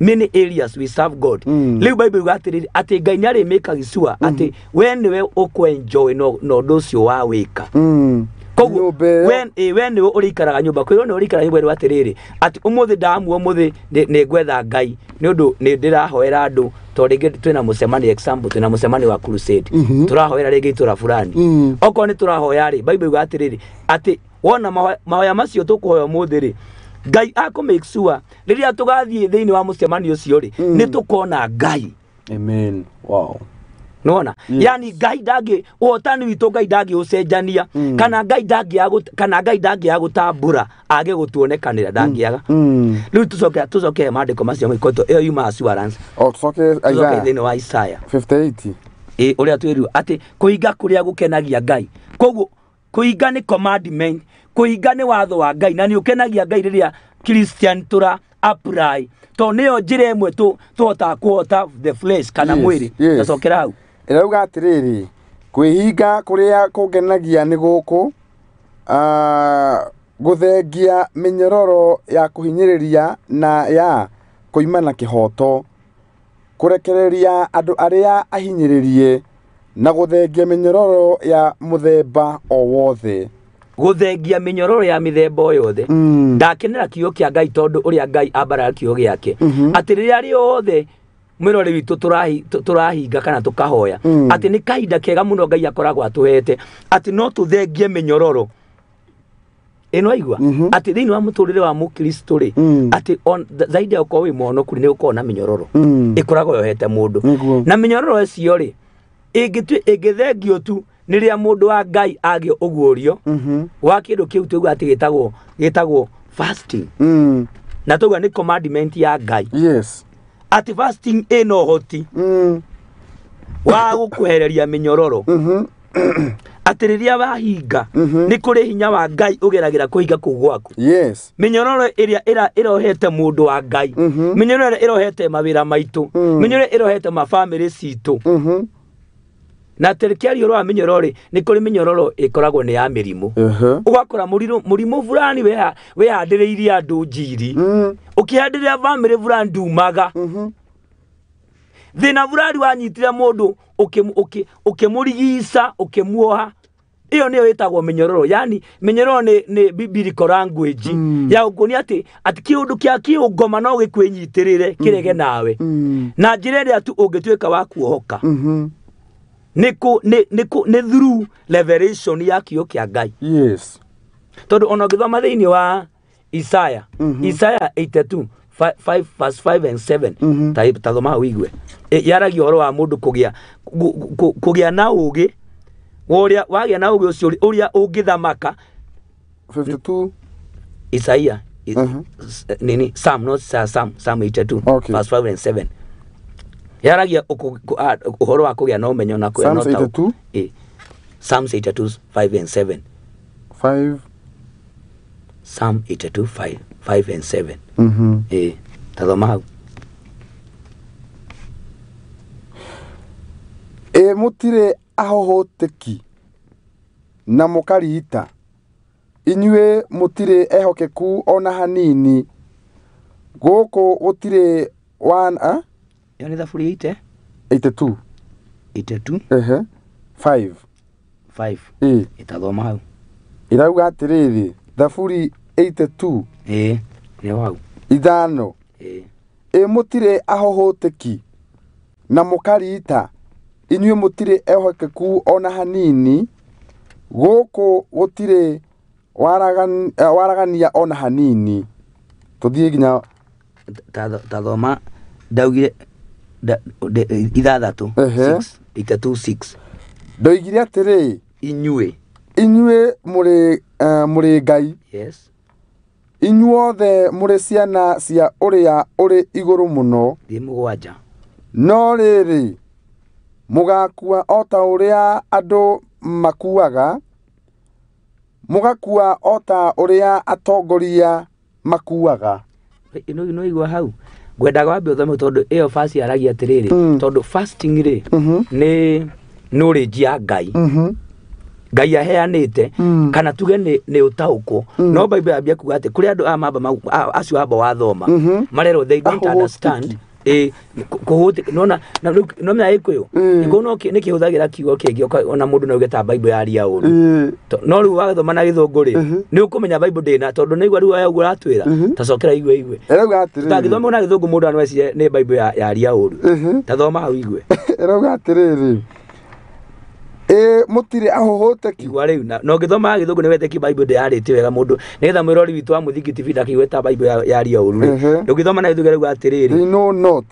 Speaker 2: many areas we serve God. Rĩu Bible yuga atĩrĩrĩ, atĩ Ngai nĩ arĩmĩkaga sure atĩ we nĩwe ũkwenjoy na ũndũ ũcio wa wĩka. Koguo
Speaker 1: Nyũmba ĩyo.
Speaker 2: We nĩwe ũrĩikaraga nyũmba, kwĩrwo nĩwe ũrĩikaraga nyũmba ĩrwo atĩrĩrĩ, atĩ ũmũthĩ ndamua ũmũthĩ nĩ ngwetha Ngai nĩ ũndũ nĩ ndĩrahoera andũ, tondũ rĩngĩ twĩna mũcemanio, example, twĩna mũcemanio wa crusade, tũrahoera rĩngĩ itũra fulani. Okorwo nĩ tũrahoya rĩ, Bible yuga atĩrĩrĩ, atĩ wona mahoya macio tũkũhoya ũmũthĩ rĩ, Ngai akũ make sure rĩrĩa tũgathiĩ thĩinĩ wa mũcemanio ũcio rĩ, nĩ tũkona Ngai.
Speaker 1: Amen. Wow.
Speaker 2: Nona
Speaker 1: Yes.
Speaker 2: yani Ngai ndangĩ ũhotani witũ, Ngai ndangĩũcenjania, kana Ngai ndangĩaga, kana Ngai ndangĩaga gũtambũra age gũtuonekanĩra, ndangĩaga. Rĩu tũcoke maandĩko macio maikoto ĩyo yuma assurance.
Speaker 1: O tucoke
Speaker 2: Tũcoke
Speaker 1: Isaiah
Speaker 2: thĩinĩ wa Isaiah
Speaker 1: 58.
Speaker 2: Ĩ ũrĩa twĩrirwo atĩ kũhinga kũrĩa gũkenagia Ngai. Koguo kũhinga nĩ commandment, kũhinga nĩ watho wa Ngai, na nĩ ũkenagia Ngai rĩrĩa Christian tũra apply, tondũ nĩyo njĩra ĩmwe tũhotaga kũhota the flesh kana mwĩrĩ. Tacokera hau.
Speaker 1: Ĩrauga atĩrĩrĩ, kwĩhinga kũrĩa kũngenagia nĩ gũkũ, gũthengia mĩnyororo ya kũhinyĩrĩria na ya kũimana kĩhooto, kũrekereria andũ arĩa ahinyĩrĩrie, na gũthengia mĩnyororo ya mũthemba o wothe.
Speaker 2: Gũthengia mĩnyororo ya mĩthemba o yothe. Ndakenera kiugo kĩa Ngai tondũ ũrĩa Ngai ambaraga kiugo gĩake, atĩ rĩrĩa rĩothe mwĩrore witũ tũrahinga kana tũkahoya, atĩ nĩ kahinda kega mũno Ngai akoragwo atũhete atĩ no tũthengie mĩnyororo ĩno aigua, atĩ thĩinĩ wa mũtũrĩre wa mũkristo rĩ, atĩ zaidi ya gũkorwo wĩ mũhonoku nĩ gũkorwo na mĩnyororo ĩkoragwo yohete mũndũ. Na mĩnyororo ĩcio rĩ, ĩngĩthengio tu nĩ rĩrĩa mũndũ wa Ngai agĩa ũguũrio wa kĩndũ kĩu tũigua atĩ gĩtagwo fasting. Na tũigua nĩ commandment ya Ngai, atĩ fasting ĩna ũhoti wa gũkwehereria mĩnyororo, atĩ rĩrĩa wahinga, nĩ kũrĩ hinya wa Ngai ũgeragĩra kũhinga kũu gwaku. Mĩnyororo ĩrĩa ĩrohete mũndũ wa Ngai, mĩnyororo ĩrĩa ĩrohete mawĩra maitũ, mĩnyororo ĩrĩa ĩrohete mabamĩrĩ citũ. Na tũkĩaria ũhoro wa mĩnyororo rĩ, nĩ kũrĩ mĩnyororo ĩkoragwo nĩ ya mĩrimũ. Ũgakora mũrimũ fulani wĩhandĩrĩirie andũ njiri, ũkĩhandĩrĩra bamĩrĩ fulani ndumaga. Thĩna fulani wanyitire mũndũ Ũkĩmũrigica, ũkĩmuoha. Ĩyo nĩyo ĩtagwo mĩnyororo, yani mĩnyororo nĩ biblical language ya gũkuonia atĩ kĩũndũ kĩa kĩũngoma no gĩkwĩnyitĩrĩre kĩrege nawe. Na njĩra ĩrĩa tu ũngĩtuĩka wa kuohoka nĩ through revelation ya kiugo kĩa Ngai.
Speaker 1: Yes.
Speaker 2: Tondũ ona ũngĩthoma thĩinĩ wa Isaiah, Isaiah 82 5 verse 5 and 7, ta thoma hau ũigue. Yaragia ũhoro wa mũndũ kũgĩa na ũũgĩ, ũrĩa wagĩa na ũũgĩ ũcio ũrĩa ũngĩthamaka.
Speaker 1: 52
Speaker 2: Isaiah nini Psalm, not Psalm, Psalm 82
Speaker 1: Okay.
Speaker 2: verse 5 and 7. Yaragia ũhoro wa kũgĩa na ũmenyo na kũgĩa na
Speaker 1: Psalms
Speaker 2: ũtaũku.
Speaker 1: 82?
Speaker 2: Psalms 82 5 and 7.
Speaker 1: 5.
Speaker 2: Psalm 82 5 and 7. Tathoma hau.
Speaker 1: Ĩ mũtirĩ ahohoteki na mũkariita, inyuĩ mũtirĩ ehokeku ona hanini, gũkũ gũtirĩ wana.
Speaker 2: Ĩyo nĩ thaburi 8
Speaker 1: 82.
Speaker 2: 82
Speaker 1: Ehe, 5.
Speaker 2: 5.
Speaker 1: Ĩ.
Speaker 2: Ĩtathoma hau.
Speaker 1: Ĩrauga atĩrĩrĩ, thaburi 82
Speaker 2: Nĩ hau.
Speaker 1: 5. Ĩ mũtirĩ ahohoteki na mũkariita, inyuĩ mũtirĩ ehokeku ona hanini, gũkũ gũtirĩ waragania ona hanini. Tũthiĩ nginya
Speaker 2: Tathoma ndaugire ithathatũ.
Speaker 1: Ehe.
Speaker 2: 6 82 6.
Speaker 1: Ndoigire atĩrĩ,
Speaker 2: Inyuĩ.
Speaker 1: Inyuĩ mũrĩ Ngai.
Speaker 2: Yes.
Speaker 1: Inyuothe mũrĩ ciana cia ũrĩa ũrĩ igũrũ mũno.
Speaker 2: Thiĩ mũgwanja.
Speaker 1: No rĩrĩ, mũgakua o ta ũrĩa andũ makuaga, mũgakua o ta ũrĩa atongoria makuaga.
Speaker 2: Ĩno igua hau. Ngwendaga wambe ũthome tondũ ĩyo fast yaragia atĩrĩrĩ, tondũ fasting rĩ nĩ knowledge ya Ngai. Ngai aheanĩte, kana tuge nĩ ũtaũkwo. No Bible yambia kuga atĩ kũrĩ andũ aya mamba acio amba wathoma, marerwo they don't
Speaker 1: Ahũhũtĩki.
Speaker 2: understand. Kũhũtĩka. Nona, na rĩu, no menya Gĩkũyũ? Gĩkũyũ no nĩ kĩhũthagĩra kiugo kĩngĩ, ona mũndũ no auge ta Bible yaria ũru. No rĩu wagĩthoma na Gĩthũngũ rĩ, nĩ ũkũmenya Bible ndĩna, tondũ nĩ igua rĩu we ũguo ũratwĩra. Ta cokera igue igue.
Speaker 1: Ĩrauga atĩrĩrĩ.
Speaker 2: Tangĩthoma na Gĩthũngũ mũndũ no ecirie nĩ Bible yaria ũru. Ta thoma hau igue.
Speaker 1: Ĩrauga atĩrĩrĩ, ĩ mũtirĩ ahohoteki.
Speaker 2: Igua rĩu, na ũngĩthoma Gĩthũngũ nĩ wetĩkie Bible ndĩyarĩtie wega mũndũ, nĩgetha mwĩrori witũ wa Mũthingi TV ndakĩigue ta Bible yaria ũru rĩ. Ũngĩthoma na Gĩthũngũ ĩrauga atĩrĩrĩ,
Speaker 1: They know not.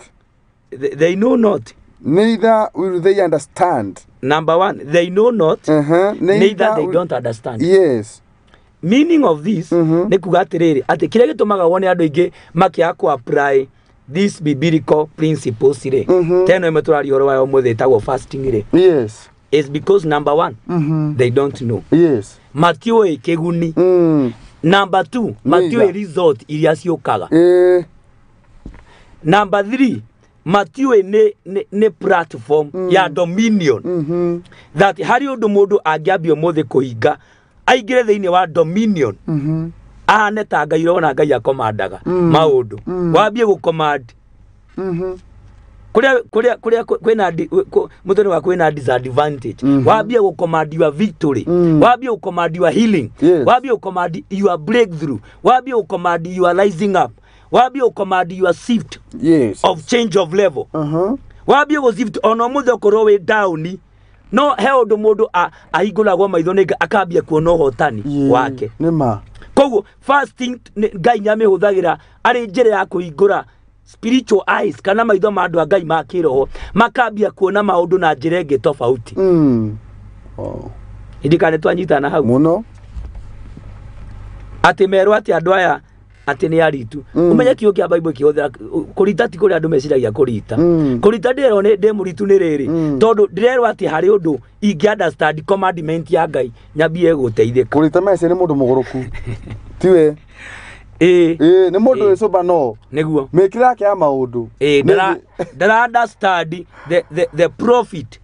Speaker 2: They know not.
Speaker 1: Neither will they understand.
Speaker 2: Number one, they know not. Neither they don't understand.
Speaker 1: Yes.
Speaker 2: Meaning of this nĩ kuga atĩrĩrĩ, atĩ kĩrĩa gĩtũmaga wone andũ aingĩ makĩaga kũ apply these biblical principles rĩ, ta ĩno ĩmwe tũraria ũhoro wayo ũmũthĩ ĩtagwo fasting rĩ,
Speaker 1: Yes.
Speaker 2: is because number one, they don't know.
Speaker 1: Yes.
Speaker 2: Matiũĩ kĩguni. Number two, matiũĩ
Speaker 1: Neither.
Speaker 2: result iria ciũkaga. Number three, matiũĩ nĩ platform ya dominion. That harĩ ũndũ mũndũ angĩambia ũmũthĩ kũhinga, aingĩre thĩinĩ wa dominion. Ahane ta Ngai ũrona Ngai akomandaga maũndũ. Wambie gũcommand. Kũrĩa kwĩna mũtwe-inĩ waku wĩna disadvantage. Wambie gũcommand your victory. Wambie gũcommand your healing.
Speaker 1: Yes.
Speaker 2: Wambie gũcommand your breakthrough. Wambie gũcommand your rising up. Wambie gũcommand your shift
Speaker 1: Yes.
Speaker 2: of change of level. Wambie gũ shift ona ũmũthĩ okorwo wĩ down, no he ũndũ mũndũ ahingũragwo maitho nĩ akambia kuona ũhotani wake.
Speaker 1: Nĩ ma.
Speaker 2: Koguo fasting Ngai nĩamĩhũthagĩra arĩ njĩra ya kũhingũra spiritual eyes, kana maitho ma andũ a Ngai ma kĩroho, makambia kuona maũndũ na njĩra ĩngĩ tofauti.
Speaker 1: Oh.
Speaker 2: Indikane twanyitana hau.
Speaker 1: Mũno.
Speaker 2: Atĩ merwo atĩ andũ aya atĩ nĩ aritu. Ũmenye kiugo kĩa Bible kĩhũthĩra kũrita ti kũrĩa andũ meciragia kũrita. Kũrita ndĩrerwo nĩ ndĩ mũritu nĩ rĩrĩ. Tondũ ndĩrerwo atĩ harĩ ũndũ ingĩ understand commandment ya Ngai nyambie gũteithĩka.
Speaker 1: Kũrita mece nĩ mũndũ mũgũrũku. Tiwe. Nĩ mũndũ wĩcũmba no.
Speaker 2: Nĩguo.
Speaker 1: Mĩkĩre yake ya maũndũ.
Speaker 2: Ndara understand the profit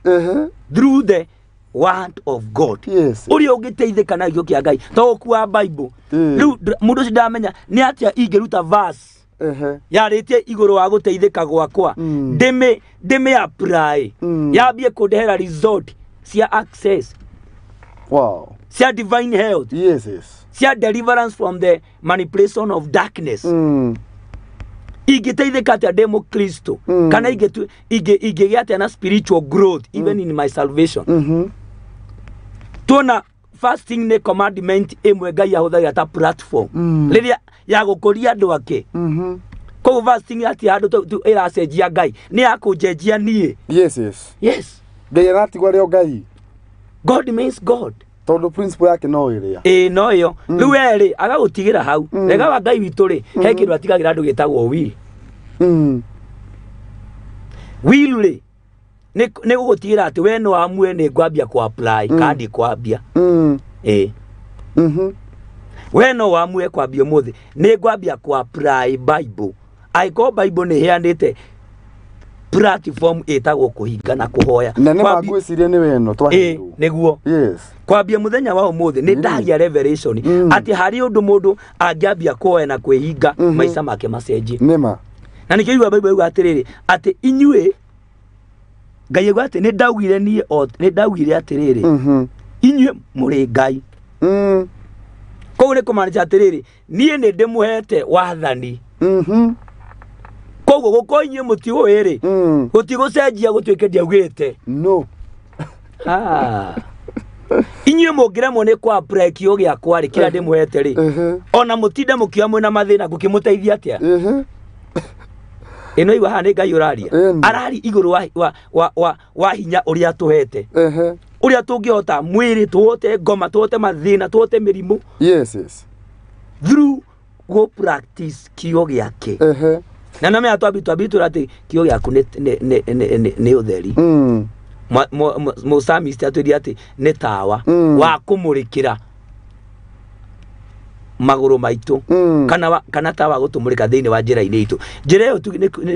Speaker 2: through the word of God.
Speaker 1: Yes.
Speaker 2: Ũrĩa ũngĩteithĩka na kiugo kĩa Ngai to gũkua Bible. Rĩu mũndũ ũcio ndamenya nĩ atĩa ingĩruta verse Yarĩtie igũrũ wa gũteithĩka gwakwa. Ndĩmĩ apply. Yambie kũndehera result cia access.
Speaker 1: Wow.
Speaker 2: Cia divine health.
Speaker 1: Yes, yes.
Speaker 2: Cia deliverance from the manipulation of darkness. Ingĩteithĩka atĩa ndĩ mũkristo? Kana ingĩgĩa atĩa na spiritual growth even in my salvation? Tuona fasting nĩ commandment ĩmwe Ngai ahũthagĩra ta platform rĩrĩa ya gũkũria andũ ake. Koguo fasting ati handũ ĩracenjia Ngai, nĩ ya kũnjenjia niĩ.
Speaker 1: Yes, yes.
Speaker 2: Yes.
Speaker 1: Ngai aratigwo arĩ o Ngai.
Speaker 2: God means God.
Speaker 1: Tondũ principle yake no ĩrĩa.
Speaker 2: Ĩĩ no ĩyo. Rĩu we rĩ agagũtigĩra hau. Wega wa Ngai witũ rĩ, he kĩndũ atigagĩra andũ gĩtagwo will. Will rĩ nĩ gũgũtigĩra atĩ we no amue nĩ ngwambia kũ apply kana ndikwambia. Ĩĩ. We no wamue kwambia ũmũthĩ nĩ ngwambia kũ apply Bible. Angĩkorwo Bible nĩ ĩheanĩte platform ĩtagwo kũhinga na kũhoya.
Speaker 1: Na nĩ mangwĩciria nĩ weno twaheirwo.
Speaker 2: Nĩguo.
Speaker 1: Yes.
Speaker 2: Kwambia mũthenya wa ũmũthĩ nĩ ndagĩa revelation atĩ harĩ ũndũ mũndũ angĩambia kũhoya na kwĩhinga maica make macenjie.
Speaker 1: Nĩma.
Speaker 2: Na nĩkĩo igua Bible yuga atĩrĩrĩ atĩ inyuĩ Ngai auga atĩ nĩ ndaugire niĩ o nĩ ndaugire atĩrĩrĩ inyuĩ mũrĩ Ngai. Koguo nĩ kũmaanisha atĩrĩrĩ niĩ nĩ ndĩmũhete wathani. Koguo gũkorwo inyuĩ mũtiũĩ rĩ gũtigũcenjia gũtuĩke ndiaugĩte.
Speaker 1: No.
Speaker 2: Inyuĩ mũngĩremwo nĩ kwa apply kiugo gĩakwa rĩ kĩrĩa ndĩmũhete rĩ ona mũtinde mũkiuga mwĩna mathĩna ngũkĩmũteithia atĩa? Ĩno igua haha nĩ Ngai ũraria. Arari igũrũ wa hinya ũrĩa tũhete. Ũrĩa tũngĩhota mwĩrĩ tũhote ngoma tũhote mathĩna tũhote mĩrimũ.
Speaker 1: Yes, yes.
Speaker 2: Through go practice kiugo gĩake. Na namenya twambi atĩ kiugo gĩaku nĩ ũtheri. Mũsamist atwĩrire atĩ nĩ tawa wa kũmũrĩkĩra magũrũ maitũ kana tawa gũtũmũrĩka thĩinĩ wa njĩra-inĩ itũ. Njĩra ĩyo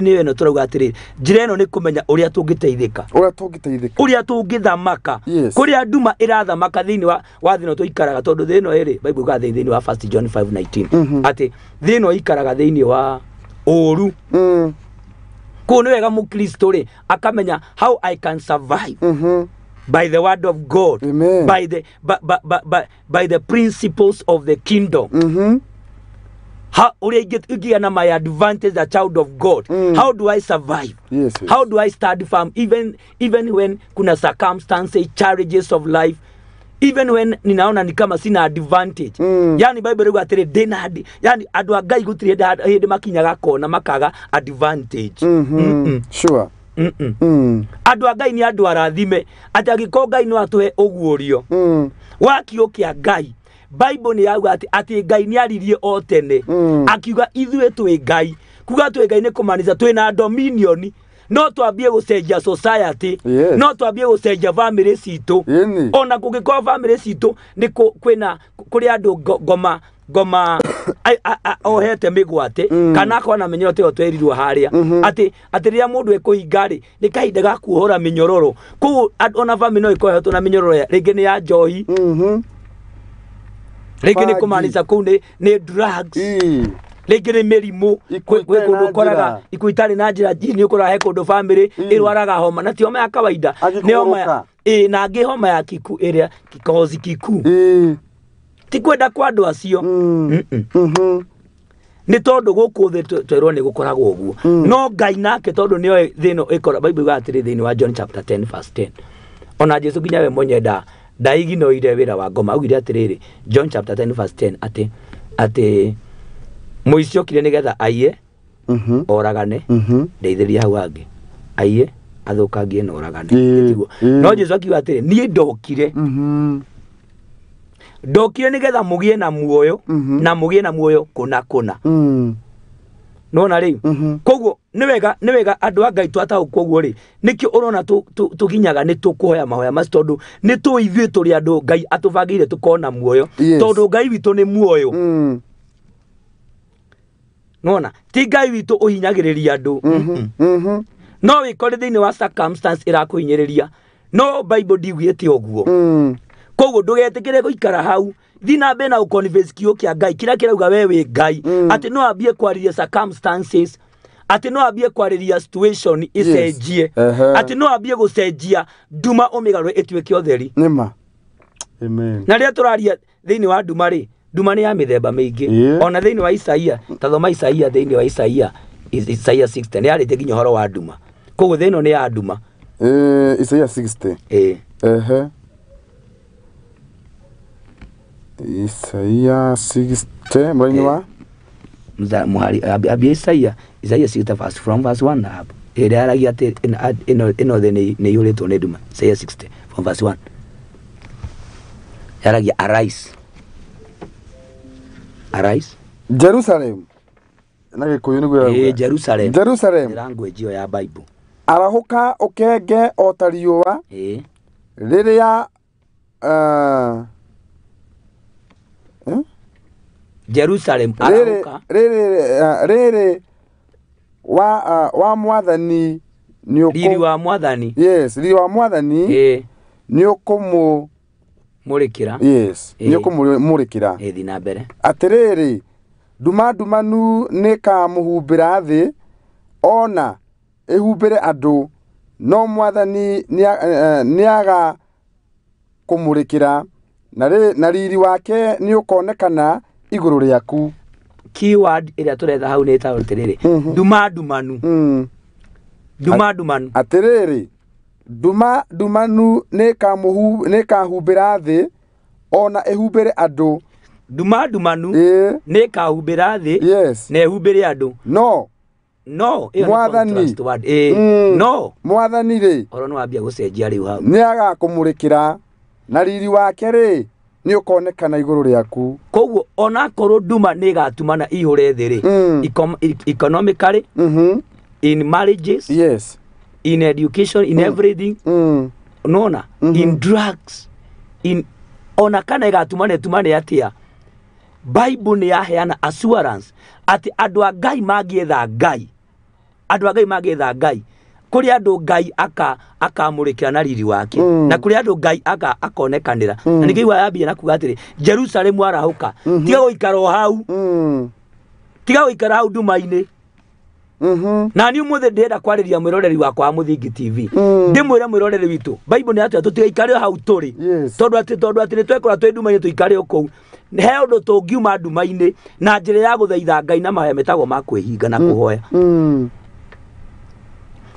Speaker 2: nĩ ĩno tũrauga atĩrĩrĩ, njĩra ĩno nĩ kũmenya ũrĩa tũngĩteithĩka.
Speaker 1: Ũrĩa tũngĩteithĩka.
Speaker 2: Ũrĩa tũngĩthamaka. Kũrĩa nduma ĩrathamaka thĩinĩ wa thĩ ĩno tũikaraga tondũ thĩ ĩno ĩrĩ Bible yugaga thĩinĩ wa 1 John 5:19 atĩ thĩ ĩno ĩikaraga thĩinĩ wa ũũru. Koguo nĩ wega mũkristo rĩ akamenya how I can survive by the word of God.
Speaker 1: Amen.
Speaker 2: By the by the principles of the kingdom. How ũrĩa my advantage as a child of God. How do I survive?
Speaker 1: Yes, yes.
Speaker 2: How do I stand firm even when kuna circumstances, challenges of life, even when ninaona ni kama sina advantage. Yani Bible yuga atĩrĩ ndĩna yani andũ a Ngai gũtirĩ hĩndĩ makinyaga kona makaga advantage.
Speaker 1: Sure.
Speaker 2: Andũ a Ngai nĩ andũ arathime atĩ angĩkorwo Ngai no atũhe ũguũrio wa kiugo kĩa Ngai. Bible nĩ yauga atĩ Ngai nĩ aririe o tene akiuga ithuĩ twĩ Ngai. Kuga twĩ Ngai nĩ kũmaanisha twĩna dominion. No twambie gũcenjia society.
Speaker 1: Yes.
Speaker 2: No twambie gũcenjia family citũ. Ona kũngĩkorwo family citũ nĩ kwĩna kũrĩ andũ ngoma ohete mĩgwate kana akorwo na mĩnyororo tĩyo twerirwo harĩa atĩ rĩrĩa mũndũ ekũhinga rĩ nĩ kahinda ga kuohora mĩnyororo. Koguo ona family no ĩkohetwo na mĩnyororo rĩngĩ nĩ ya njohi, rĩngĩ nĩ kũmaanisha kũu nĩ drugs, rĩngĩ nĩ mĩrimũ kwĩ kũndũ ũkoraga ikuũ itarĩ na njĩra nĩ ũkoraga he kũndũ family ĩrwaraga homa na ti homa ya kawaida nĩ homa na angĩ homa ya kiku ĩrĩa kikohozi kiku ti kwenda kwa andũ acio. Nĩ tondũ gũkũ thĩ twerwo nĩ gũkoragwo ũguo. No Ngai nake tondũ nĩoĩ thĩ ĩno ĩkora Bible yugaga atĩrĩ thĩinĩ wa John chapter 10 verse 10. Ona Jesu nginya we mwenyewe ndaiginoire wĩra wa ngoma augire atĩrĩrĩ John chapter 10 verse 10 atĩ mũici okire nĩgetha aiye oragane ndeithĩrĩria hau hangĩ aiye athũkangie na oragane. No Jesu akiuga atĩrĩ niĩ ndokire ndokire nĩgetha mũgĩe na muoyo na mũgĩe na muoyo kũna kũna. Nona rĩu koguo nĩ wega andũ a Ngai twataũkwo ũguo rĩ nĩkĩo ũrona tũginyaga nĩ tũkũhoya mahoya macio tondũ nĩ tũĩ ithuĩ tũrĩ andũ Ngai atũbangĩire tũkorwo na muoyo tondũ Ngai witũ nĩ muoyo. Nona ti Ngai witũ ũhinyagĩrĩria andũ. No wĩkore thĩinĩ wa circumstance ĩrakũhinyĩrĩria no Bible ndiugĩte ũguo. Koguo ndũgetĩkĩre gũikara hau Thiĩ na mbere na gũconvince kiugo kĩa Ngai kĩrĩa kĩrauga we wĩ Ngai, atĩ no ambie kwarĩria circumstances, atĩ no ambie kwarĩria situation icenjie, atĩ no ambie gũcenjia nduma ũmĩgarũre ĩtuĩke ũtheri.
Speaker 1: Nĩma. Amen.
Speaker 2: Na rĩrĩa tũraria thĩinĩ wa nduma rĩ, nduma nĩ ya mĩthemba mĩingĩ. Ona thĩinĩ wa Isaia, ta thoma Isaia, thĩinĩ wa Isaia, Isaia 60 nĩ yarĩtie nginya ũhoro wa nduma. Koguo thĩ ĩno nĩ ya nduma.
Speaker 1: Isaia 60.
Speaker 2: Ĩĩ.
Speaker 1: Isaia 60 mũraini wa
Speaker 2: Mũhari ambia Isaia, Isaia 60 verse from verse 1 up. Ĩrĩa yaragia atĩ ĩno thĩ nĩ ĩiyũrĩtwo nĩ nduma. Isaia 60 from verse 1. Yaragia arise. Arise.
Speaker 1: Jerusalem. Na Gĩkũyũ nĩguo ĩrauga.
Speaker 2: Jerusalem.
Speaker 1: Jerusalem.
Speaker 2: Nĩ language ĩyo ya Bible.
Speaker 1: Arahũka ũkenge o ta riũa. Rĩrĩa
Speaker 2: Jerusalem arahũka.
Speaker 1: Rĩrĩ wa mwathani nĩ
Speaker 2: riri wa mwathani.
Speaker 1: Yes, riri wa mwathani. Nĩ ũkũmũrĩkĩra. Yes, nĩ ũkũmũrĩkĩra.
Speaker 2: Thiĩ na mbere.
Speaker 1: Atĩrĩrĩ, nduma ndumanu nĩĩkamũhumbĩra thĩ, ona ĩhumbĩre andũ, no mwathani nĩaga kũmũrĩkĩra, na riri wake nĩũkonekana igũrũ rĩaku.
Speaker 2: Keyword ĩrĩa tũretha hau nĩ ĩtagwo atĩrĩrĩ, nduma ndumanu. Nduma ndumanu.
Speaker 1: Atĩrĩrĩ, nduma ndumanu nĩĩkahumbĩra thĩ, ona ĩhumbĩre andũ.
Speaker 2: Nduma ndumanu nĩĩkahumbĩra thĩ, na ĩhumbĩre andũ.
Speaker 1: No
Speaker 2: mwathani, no
Speaker 1: mwathani rĩ,
Speaker 2: ũhoro nĩwambia gũcenjia rĩu hau.
Speaker 1: Nĩagakũmũrĩkĩra, na riri wake rĩ nĩũkonekana igũrũ rĩaku.
Speaker 2: Koguo onakorwo nduma nĩĩgatumana ihũre thĩ rĩ, economically, in marriages,
Speaker 1: yes,
Speaker 2: in education, in everything, nona in drugs, in ona kana ĩgatumana ĩtumane atĩa, Bible nĩ yaheana assurance atĩ andũ a Ngai mangĩetha Ngai, andũ a Ngai mangĩetha Ngai, kũrĩ andũ Ngai akamũrĩkĩra na riri wake, na kũrĩ andũ Ngai akonekanĩra. Na nĩkĩo yambia na kuga atĩrĩ, Jerusalemu arahũka, tiga gũikara o hau, tiga gũikara hau nduma-inĩ. Na niĩ ũmũthĩ ndĩrenda kwarĩria mwĩroreri wakwa wa Mũthingi TV, ndĩmwĩre mwĩroreri witũ, Bible nĩ yatwĩra tũtigaikare hau tũrĩ, tondũ atĩ nĩtwekora twĩ nduma-inĩ tũikare o kũu. He ũndũ tũngiuma nduma-inĩ na njĩra ya gũthaitha Ngai na mahoya metagwo ma kwĩhinga na kũhoya.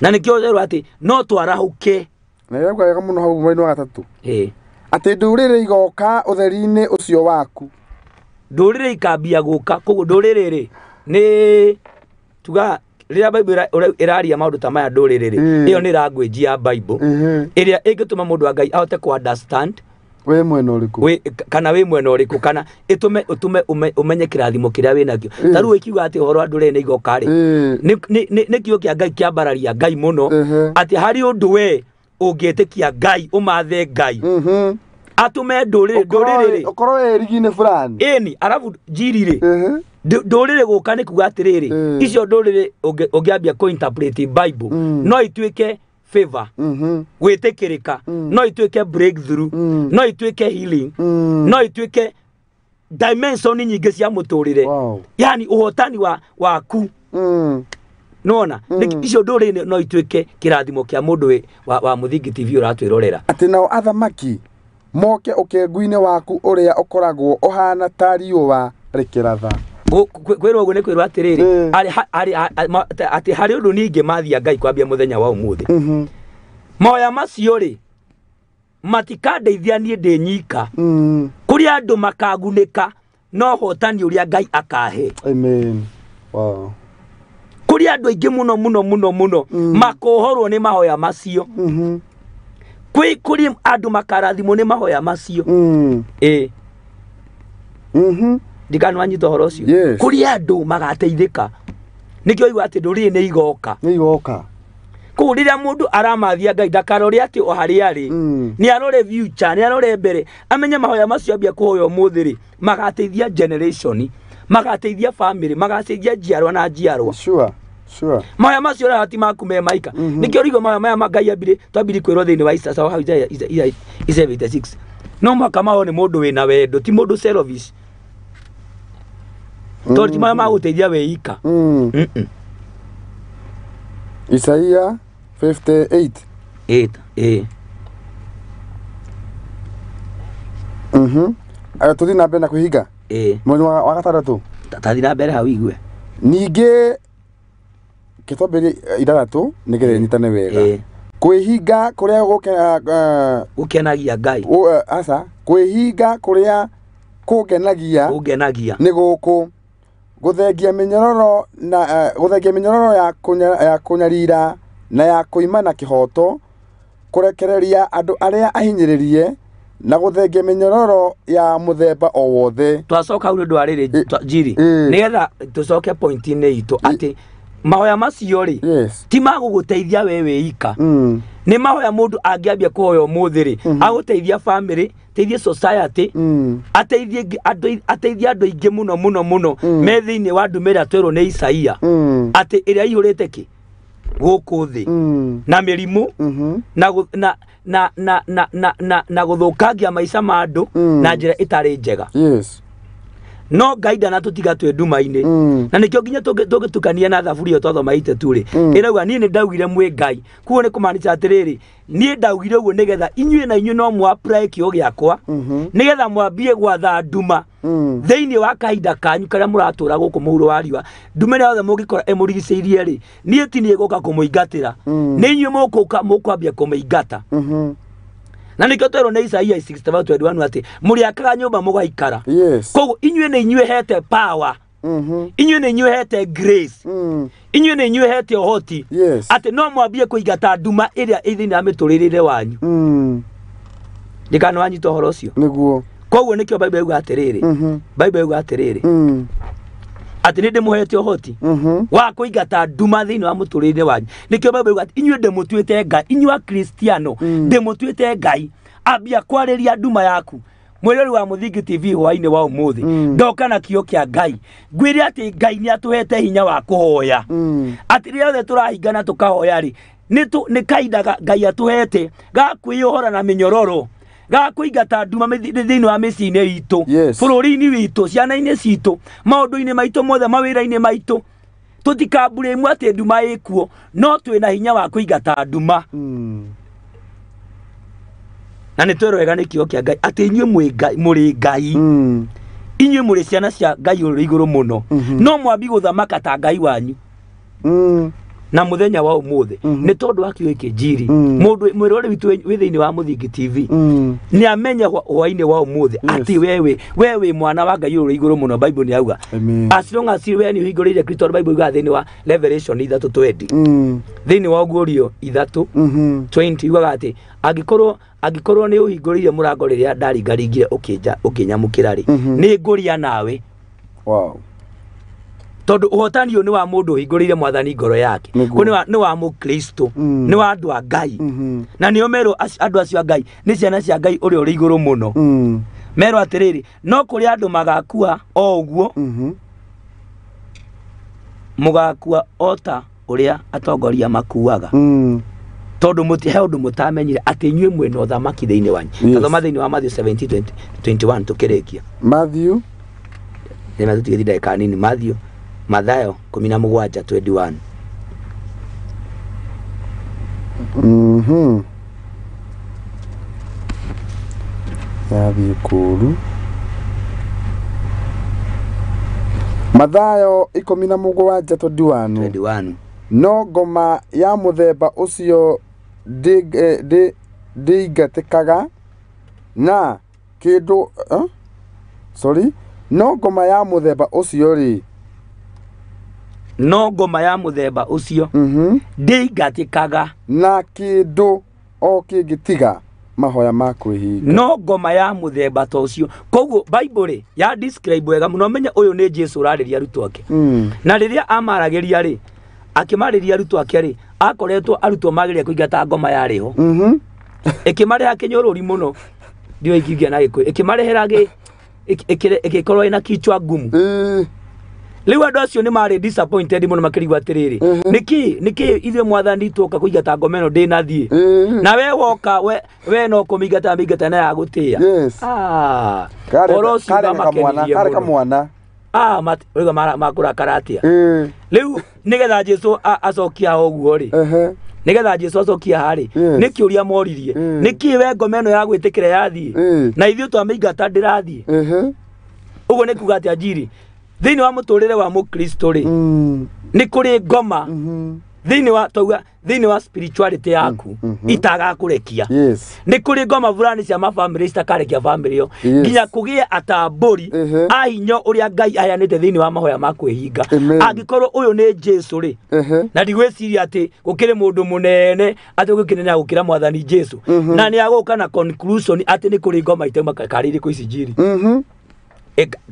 Speaker 2: Na nĩkĩo ũrerwo atĩ no twarahũke.
Speaker 1: Na ĩrauga wega mũno hau mwena wa gatatũ. Atĩ ndũrĩrĩ igoka ũtheri-inĩ ũcio waku.
Speaker 2: Ndũrĩrĩ ikambia gũka. Koguo ndũrĩrĩ rĩ, nĩ tuga rĩrĩa Bible ĩraria maũndũ ta maya ndũrĩrĩ rĩ, ĩyo nĩ language ya Bible ĩrĩa ĩngĩtũma mũndũ wa Ngai ahote kũ understand
Speaker 1: wĩ mwena ũrĩkũ,
Speaker 2: kana wĩ mwena ũrĩkũ, kana ĩtũme ũtũme ũmenye kĩrathimo kĩrĩa wĩ nakĩo. Ta rĩu ĩkiuga atĩ ũhoro wa ndũrĩrĩ nĩ igoka rĩ, nĩ kiugo kĩa Ngai kĩambararia Ngai mũno, atĩ harĩ ũndũ we ũngĩtĩkia Ngai, ũmathe Ngai, atũme ndũrĩrĩ, ndũrĩrĩ rĩ,
Speaker 1: ũkorwo wĩ rigi-inĩ fulani.
Speaker 2: Ĩni, arabu njiri rĩ, ndũrĩrĩ gũka nĩ kuga atĩrĩrĩ, icio ndũrĩrĩ ũngĩambia kũ interpret Bible, no ituĩke favor, gwĩtĩkĩrĩka, no ituĩke breakthrough, no ituĩke healing, no ituĩke dimension nyingĩ cia mũtũrĩre. Yani ũhotani waku. Nona icio ndũrĩrĩ no ituĩke kĩrathimo kĩa mũndũ wa Mũthingi TV ũratwĩrorera.
Speaker 1: Atĩ nao athamaki moke ũkengu-inĩ waku ũrĩa ũkoragwo ũhana ta riũa rĩkĩratha.
Speaker 2: Kwĩrwo ũguo nĩ kwĩrwo atĩrĩrĩ, atĩ harĩ ũndũ ningĩ mathia Ngai kwambia mũthenya wa ũmũthĩ. Mahoya macio rĩ, matikandeithia niĩ ndĩ nyika. Kũrĩ andũ makagunĩka no ũhotani ũrĩa Ngai akahe.
Speaker 1: Amen. Wow.
Speaker 2: Kũrĩ andũ aingĩ mũno mũno mũno mũno makohorwo nĩ mahoya macio. Kũrĩ andũ makarathimwo nĩ mahoya macio. Ndikanwanyita ũhoro ũcio. Kũrĩ andũ magateithĩka. Nĩkĩo oiga atĩ ndũrĩrĩ nĩ igoka.
Speaker 1: Nĩ igoka.
Speaker 2: Koguo rĩrĩa mũndũ aramathia Ngai ndakarore atĩ o harĩa arĩ, nĩ arore future, nĩ arore mbere, amenye mahoya macio ambia kũhoya ũmũthĩ rĩ, magateithia generation, magateithia family, magateithia njiarwa na njiarwa.
Speaker 1: Sure. Sure.
Speaker 2: Mahoya macio ũrĩa ti maku me maika. Nĩkĩo ũrigwo mahoya maya ma Ngai ambire, twambire kwĩrwo thĩinĩ wa Isaiah 76. No mũhaka mahoywo nĩ mũndũ wĩna wendo, ti mũndũ selfish, tondũ ti mahoya ma gũteithia wĩika.
Speaker 1: Isaia 58.
Speaker 2: 8, ĩĩ.
Speaker 1: Tũthiĩ na mbere na kwĩhinga.
Speaker 2: Ĩĩ.
Speaker 1: Mweri wa gatandatũ.
Speaker 2: Tathiĩ na mbere hau igue.
Speaker 1: Ningĩ kĩtwambĩrĩrie ithathatũ nĩgetha ĩnyitane wega. Kwĩhinga kũrĩa
Speaker 2: gũkenagia Ngai.
Speaker 1: Aca, kwĩhinga kũrĩa kũngenagia
Speaker 2: kũngenagia
Speaker 1: nĩ gũkũ gũthengia mĩnyororo na gũthengia mĩnyororo ya kũnyarira na ya kũimana kĩhoto, kũrekereria andũ arĩa ahinyĩrĩrie na gũthengia mĩnyororo ya mũthemba o wothe.
Speaker 2: Twacoka hau nĩ ũndũ wa rĩrĩ njiri, nĩgetha tũcoke point-inĩ itũ atĩ mahoya macio rĩ, ti magũgũteithia we wĩika. Nĩ mahoya mũndũ angĩambia kũhoya ũmũthĩ rĩ, agũteithia family, teithie society, ateithie ateithie andũ aingĩ mũno mũno mũno me thĩinĩ wa ndũmĩrĩra ĩrĩa twerwo nĩ Isaia atĩ ĩrĩa ĩihũrĩte kĩ gũkũ thĩ na mĩrimũ na na na na na na na na gũthũkangia maica ma andũ na njĩra ĩtarĩ njega. No Ngai ndanatũtiga twĩ nduma-inĩ. Na nĩkĩo nginya tũngĩtukania na thaburi ĩyo twathoma 82 rĩ, ĩrauga niĩ nĩ ndaugire mwĩ Ngai. Koguo nĩ kũmaanisha atĩrĩrĩ, niĩ ndaugire ũguo nĩgetha inyuĩ na inyuĩ no mũ-apply kĩo gĩakwa, nĩgetha mwambie gwatha nduma thĩinĩ wa kahinda kanyu karĩa mũratũra gũkũ mũhuro wa riũa. Nduma ĩrĩa yothe mũngĩkora ĩmũrigicĩirie rĩ, niĩ ti niĩ ngũka kũmũingatĩra, nĩ inyuĩ mũgũka mũkwambia kũmĩingata. Na nĩkĩo twerwo nĩ Isaia 65:21 atĩ mũrĩakaga nyũmba mũgaikara. Koguo inyuĩ nĩ inyuĩ hete power, inyuĩ nĩ inyuĩ hete grace, inyuĩ nĩ inyuĩ hete ũhoti atĩ no mwambie kũingata nduma ĩrĩa ĩ thĩinĩ wa mĩtũrĩre wanyu. Ndikana wanyita ũhoro ũcio.
Speaker 1: Nĩguo.
Speaker 2: Koguo nĩkĩo Bible yuga atĩrĩrĩ, Bible yuga atĩrĩrĩ atĩ nĩ ndĩmũhete ũhoti wa kũingata nduma thĩinĩ wa mũtũrĩre wanyu. Nĩkĩo Bible yuga atĩ inyuĩ ndĩmũtuĩte Ngai, inyuĩ Akristiano ndĩmũtuĩte Ngai. Ambia kwarĩria nduma yaku. Mwĩrori wa Mũthingi TV hwainĩ wa ũmũthĩ, ndoka na kĩo kĩa Ngai ngwĩre atĩ Ngai nĩ atũhete hinya wa kũhoya, atĩ rĩrĩa othe tũrahingana tũkahoya rĩ, nĩ kahinda Ngai atũhete ga kwĩyohora na mĩnyororo, ga kũingata nduma thĩinĩ wa mĩciĩ-inĩ itũ, bũrũri-inĩ witũ, ciana-inĩ citũ, maũndũ-inĩ maitũ mothe, mawĩra-inĩ maitũ. Tũtikamburĩmwo atĩ nduma ĩkuo, no twĩna hinya wa kũingata nduma. Na nĩ twerwo wega nĩ kĩo kĩa Ngai atĩ inyuĩ mũrĩ Ngai, inyuĩ mũrĩ ciana cia Ngai ũrĩ igũrũ mũno, no mwambi gũthamaka ta Ngai wanyu. Na mũthenya wa ũmũthĩ nĩ tondũ wa kiugo gĩkĩ njiri, mũndũ mwĩrori witũ wĩ thĩinĩ wa Mũthingi TV nĩ amenye hwainĩ wa ũmũthĩ atĩ we wĩ mwana wa Ngai ũrĩ igũrũ mũno. Bible nĩ yauga as long as we nĩ ũhingũrĩire Kristo, Bible yugaga thĩinĩ wa Revelation 3:20, thĩinĩ wa Ũguũrio 3:20 yugaga atĩ angĩkorwo nĩ ũhingũrĩire mũrango rĩrĩa ndaringaringire ũkĩnyamũkĩra rĩ, nĩ ngũrĩa nawe. Tondũ ũhotani ũyũ nĩ wa mũndũ ũhingũrĩire mwathani ngoro yake. Kũ nĩ wa mũkristo, nĩ wa andũ a Ngai. Na nĩo merwo andũ acio a Ngai nĩ ciana cia Ngai ũrĩa ũrĩ igũrũ mũno. Merwo atĩrĩrĩ, no kũrĩ andũ magakua o ũguo, mũgakua o ta ũrĩa atongoria makuaga. Tondũ he ũndũ mũtamenyire atĩ inyuĩ mwĩna ũthamaki thĩinĩ wanyu. Tathoma thĩinĩ wa Matthew 17:21 tũkĩrĩkia.
Speaker 1: Matthew
Speaker 2: Nĩ tũtigĩthi ndagĩka nini. Matthew, Mathayo 17:21.
Speaker 1: Yathiĩ kũũru. Mathayo 17:21.
Speaker 2: 21.
Speaker 1: No ngoma ya mũthemba ũcio ndĩingatĩkaga na kĩndũ, sorry, no ngoma ya mũthemba ũcio rĩ,
Speaker 2: no ngoma ya mũthemba ũcio ndĩingatĩkaga
Speaker 1: na kĩndũ o kĩngĩ tiga mahoya ma kwĩhinga.
Speaker 2: No ngoma ya mũthemba ta ũcio. Koguo Bible rĩ ya describe wega mũno, menye ũyũ nĩ Jesu ũrarĩria arutwo ake. Na rĩrĩa amaragĩria rĩ, akĩmarĩria arutwo ake rĩ, akoretwo arutwo mageria kũingata ngoma yarĩ ho. Ĩkĩmareha kĩnyũrũri mũno, ndiũĩ ingiuga na Gĩkũyũ, ĩkĩmarehera ĩgĩkorwo ĩna kichwa ngumu. Rĩu andũ acio nĩ marĩ disappointed mũno makĩrigwo atĩrĩrĩ, nĩkĩ nĩkĩ ithuĩ mwathani tuoka kũingata ngoma ĩno ndĩnathiĩ, na we woka we no kũmĩingata mĩingata na yagũtĩĩa.
Speaker 1: Yes.
Speaker 2: Ah,
Speaker 1: Karĩ
Speaker 2: ũhoro ũcio
Speaker 1: karĩ kamwana,
Speaker 2: ũramakenirie
Speaker 1: karĩ
Speaker 2: mũno.
Speaker 1: kamwana.
Speaker 2: Ah, rĩu makũrakara atĩa?
Speaker 1: Ĩĩ.
Speaker 2: Rĩu nĩgetha Jesu acokie haha ũguo rĩ, nĩgetha Jesu acokie haha rĩ,
Speaker 1: Yes.
Speaker 2: nĩ kĩũria moririe, nĩkĩ we ngoma ĩno ya gwĩtĩkĩra yathiĩ na ithuĩ twamĩingata ndĩrathiĩ? Ũguo nĩ kuga atĩa njiri thĩinĩ wa mũtũrĩre wa mũkristo rĩ, nĩ kũrĩ ngoma thĩinĩ wa twauga thĩinĩ wa spirituality yaku itagakũrekia.
Speaker 1: Yes.
Speaker 2: Nĩ kũrĩ ngoma fulani cia mabamĩrĩ citakarekia bamĩrĩ ĩyo nginya kũgĩe atambũri a hinya ũrĩa Ngai aheanĩte thĩinĩ wa mahoya ma kwĩhinga.
Speaker 1: Amen.
Speaker 2: Angĩkorwo ũyũ nĩ Jesu rĩ, na ndigwĩciria atĩ gũkĩrĩ mũndũ mũnene atĩ gũkĩnene gũkĩra mwathani Jesu, na nĩ agũka na conclusion atĩ nĩ kũrĩ ngoma itauma karĩ irĩkũ ici njiri.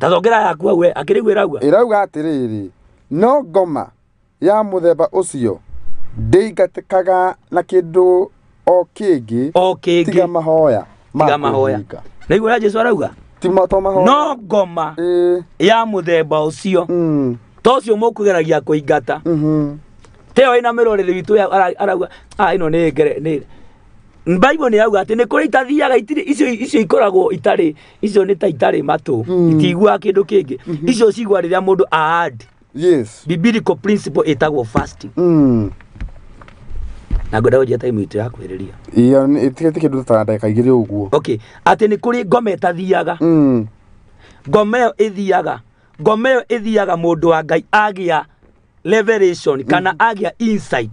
Speaker 2: Tacokera yaku hau we akĩrĩ guo ĩrauga.
Speaker 1: Ĩrauga atĩrĩrĩ, no ngoma ya mũthemba ũcio ndĩingatĩkaga na kĩndũ o kĩngĩ
Speaker 2: o
Speaker 1: tiga
Speaker 2: kĩngĩ
Speaker 1: mahoya ma
Speaker 2: tiga mahoya.
Speaker 1: kwĩhinga.
Speaker 2: Na igũrũ rĩa Jesu arauga
Speaker 1: Ti to mahoya.
Speaker 2: no ngoma
Speaker 1: Ĩĩ.
Speaker 2: ya mũthemba ũcio to ũcio mũkũgeragia kũingata, teo ĩna mĩrorere witũ arauga ah ĩno nĩ ngere nĩ Bible nĩ yauga atĩ nĩ kũrĩ itathiaga itirĩ icio icio ikoragwo itarĩ icio nĩ ta itarĩ matũ, itiiguaga kĩndũ kĩngĩ, icio cigua rĩrĩa mũndũ aad
Speaker 1: Yes.
Speaker 2: biblical principle ĩtagwo fasting. Na ngwenda gũnjia time itũ ya kwĩrĩria.
Speaker 1: Iyo ĩtigĩte kĩndũ ta ndagĩka igĩrĩ ũguo.
Speaker 2: Okay, atĩ nĩ kũrĩ ngoma ĩtathiaga. Ngoma ĩyo ĩthiaga, ngoma ĩyo ĩthiaga mũndũ wa Ngai agĩa revelation kana agĩa insight.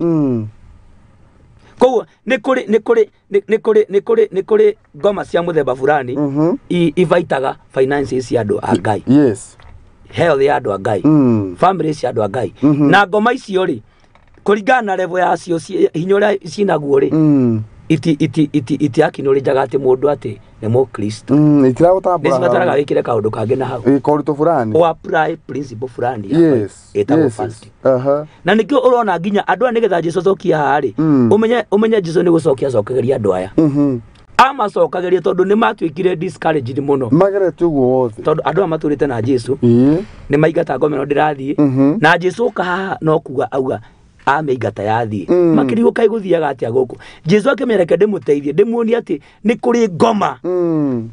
Speaker 2: Koguo nĩ kũrĩ nĩ kũrĩ nĩ kũrĩ nĩ kũrĩ nĩ kũrĩ ngoma cia mũthemba fulani ibaitaga finances cia andũ a Ngai,
Speaker 1: Yes.
Speaker 2: health ya andũ a Ngai, family cia andũ a Ngai. Na ngoma icio rĩ, kũringana na level yacio hinya ũrĩa cinaguo rĩ, iti iti iti itiakinũrĩnjaga atĩ mũndũ atĩ nĩ mũkristo. Nĩ
Speaker 1: Itiragũtambũra.
Speaker 2: cibataraga wĩkĩre kaũndũ kangĩ na hau,
Speaker 1: Koritũ fulani.
Speaker 2: o apply principle fulani ya
Speaker 1: Yes.
Speaker 2: Bible ĩtagwo
Speaker 1: Yes.
Speaker 2: fasting.
Speaker 1: Aha.
Speaker 2: Na nĩkĩo ũrona nginya andũ aya nĩgetha Jesu acokie haha rĩ, ũmenye ũmenye Jesu nĩ gũcokia acokagĩria andũ aya, amacokagĩria tondũ nĩ matuĩkire discouraged mũno.
Speaker 1: Magerete ũguo wothe.
Speaker 2: Tondũ andũ aya matũrĩte na Jesu
Speaker 1: Ĩĩ.
Speaker 2: nĩ maingata ngoma ĩno ndĩrathiĩ, na Jesu ũka haha no kuga auga amĩingata yathiĩ. Makĩrigwo kaĩ gũthiaga atĩa gũkũ. Jesu akĩmera reke ndĩmũteithie ndĩmuonie atĩ nĩ kũrĩ ngoma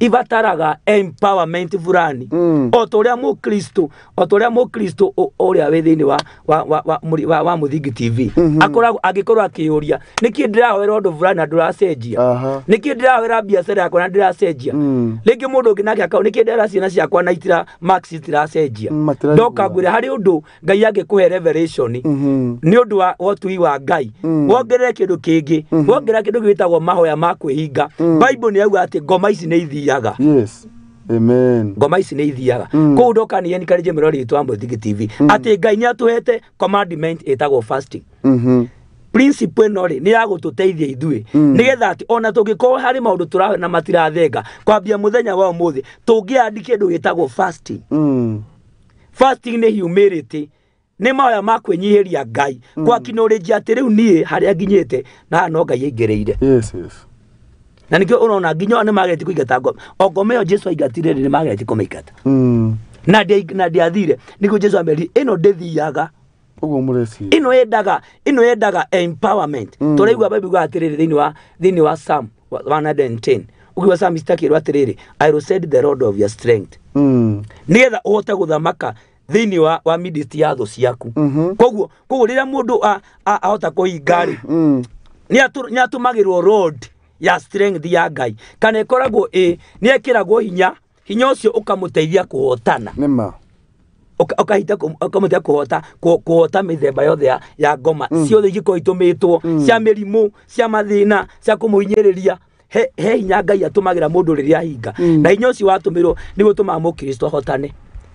Speaker 2: ibataraga empowerment fulani, o ta ũrĩa mũkristo, o ta ũrĩa mũkristo ũrĩa wĩ thĩinĩ wa wa wa wa, wa, wa Mũthingi TV akoragwo angĩkorwo akĩũria nĩkĩ ndĩrahoera ũndũ fulani na ndũracenjia, nĩkĩ ndĩrahoera biacara yakwa na ndĩracenjia, rĩngĩ mũndũ ũngĩ nake akauga nĩkĩ ndĩrera ciana ciakwa na itira marks itiracenjia.
Speaker 1: Matiraigua.
Speaker 2: Ndoka ngwĩre harĩ ũndũ Ngai angĩkũhe revelation nĩ ũndũ wa ũtui wa Ngai, wongerere kĩndũ kĩngĩ, wongerera kĩndũ gĩtagwo mahoya ma kwĩhinga. Bible nĩ yauga atĩ ngoma ici nĩ ithiaga.
Speaker 1: Yes. Amen.
Speaker 2: Ngoma ici nĩ ithiaga. Kũu ndoka nĩ encourage mĩrori witũ wa Mũthingi TV atĩ Ngai nĩ atũhete commandment ĩtagwo fasting. Principle ĩno rĩ nĩ ya gũtũteithia ithuĩ nĩgetha atĩ ona tũngĩkorwo harĩ maũndũ tũrahoya na matirathenga, kwambia mũthenya wa ũmũthĩ tũngĩandi kĩndũ gĩtagwo fasting. Fasting nĩ humility, nĩ mahoya ma kwĩnyihĩria Ngai, gwakinũrĩnjia atĩ rĩu niĩ harĩa nginyĩte na haha no Ngai aingĩrĩire.
Speaker 1: Yes, yes.
Speaker 2: Na nĩkĩo ũrona nginya nĩ mageretie kũingata ngoma, o ngoma ĩyo Jesu aingatire rĩ, nĩ mageretie kũmĩingata na na ndĩathire, nĩguo Jesu amerire ĩno ndĩthiaga.
Speaker 1: Ũguo mũreciria.
Speaker 2: Ĩno yendaga, ĩno yendaga empowerment. Tũraigua Bible yugaga atĩrĩrĩ thĩinĩ wa Psalm 110, ũkiuga Psalm citakĩrwo atĩrĩrĩ, I will send the rod of your strength, nĩgetha ũhote gũthamaka thĩinĩ wa midst ya thũ ciaku. Koguo koguo rĩrĩa mũndũ ahota kũhinga rĩ, nĩ atũmagĩrwo rod ya strength ya Ngai, kana ĩkoragwo ĩ nĩ ekĩragwo hinya, hinya ũcio ũkamũteithia kũhotana.
Speaker 1: Nĩma.
Speaker 2: Ũkahita ũkamũteithia kũhota kũhota mĩthemba yothe ya ngoma ciothe ingĩkorwo itũmĩtwo cia mĩrimũ, cia mathĩna, cia kũmũhinyĩrĩria. He hinya Ngai atũmagĩra mũndũ rĩrĩa ahinga, na hinya ũcio watũmĩrwo nĩguo ũtũmaga mũkristo ahotane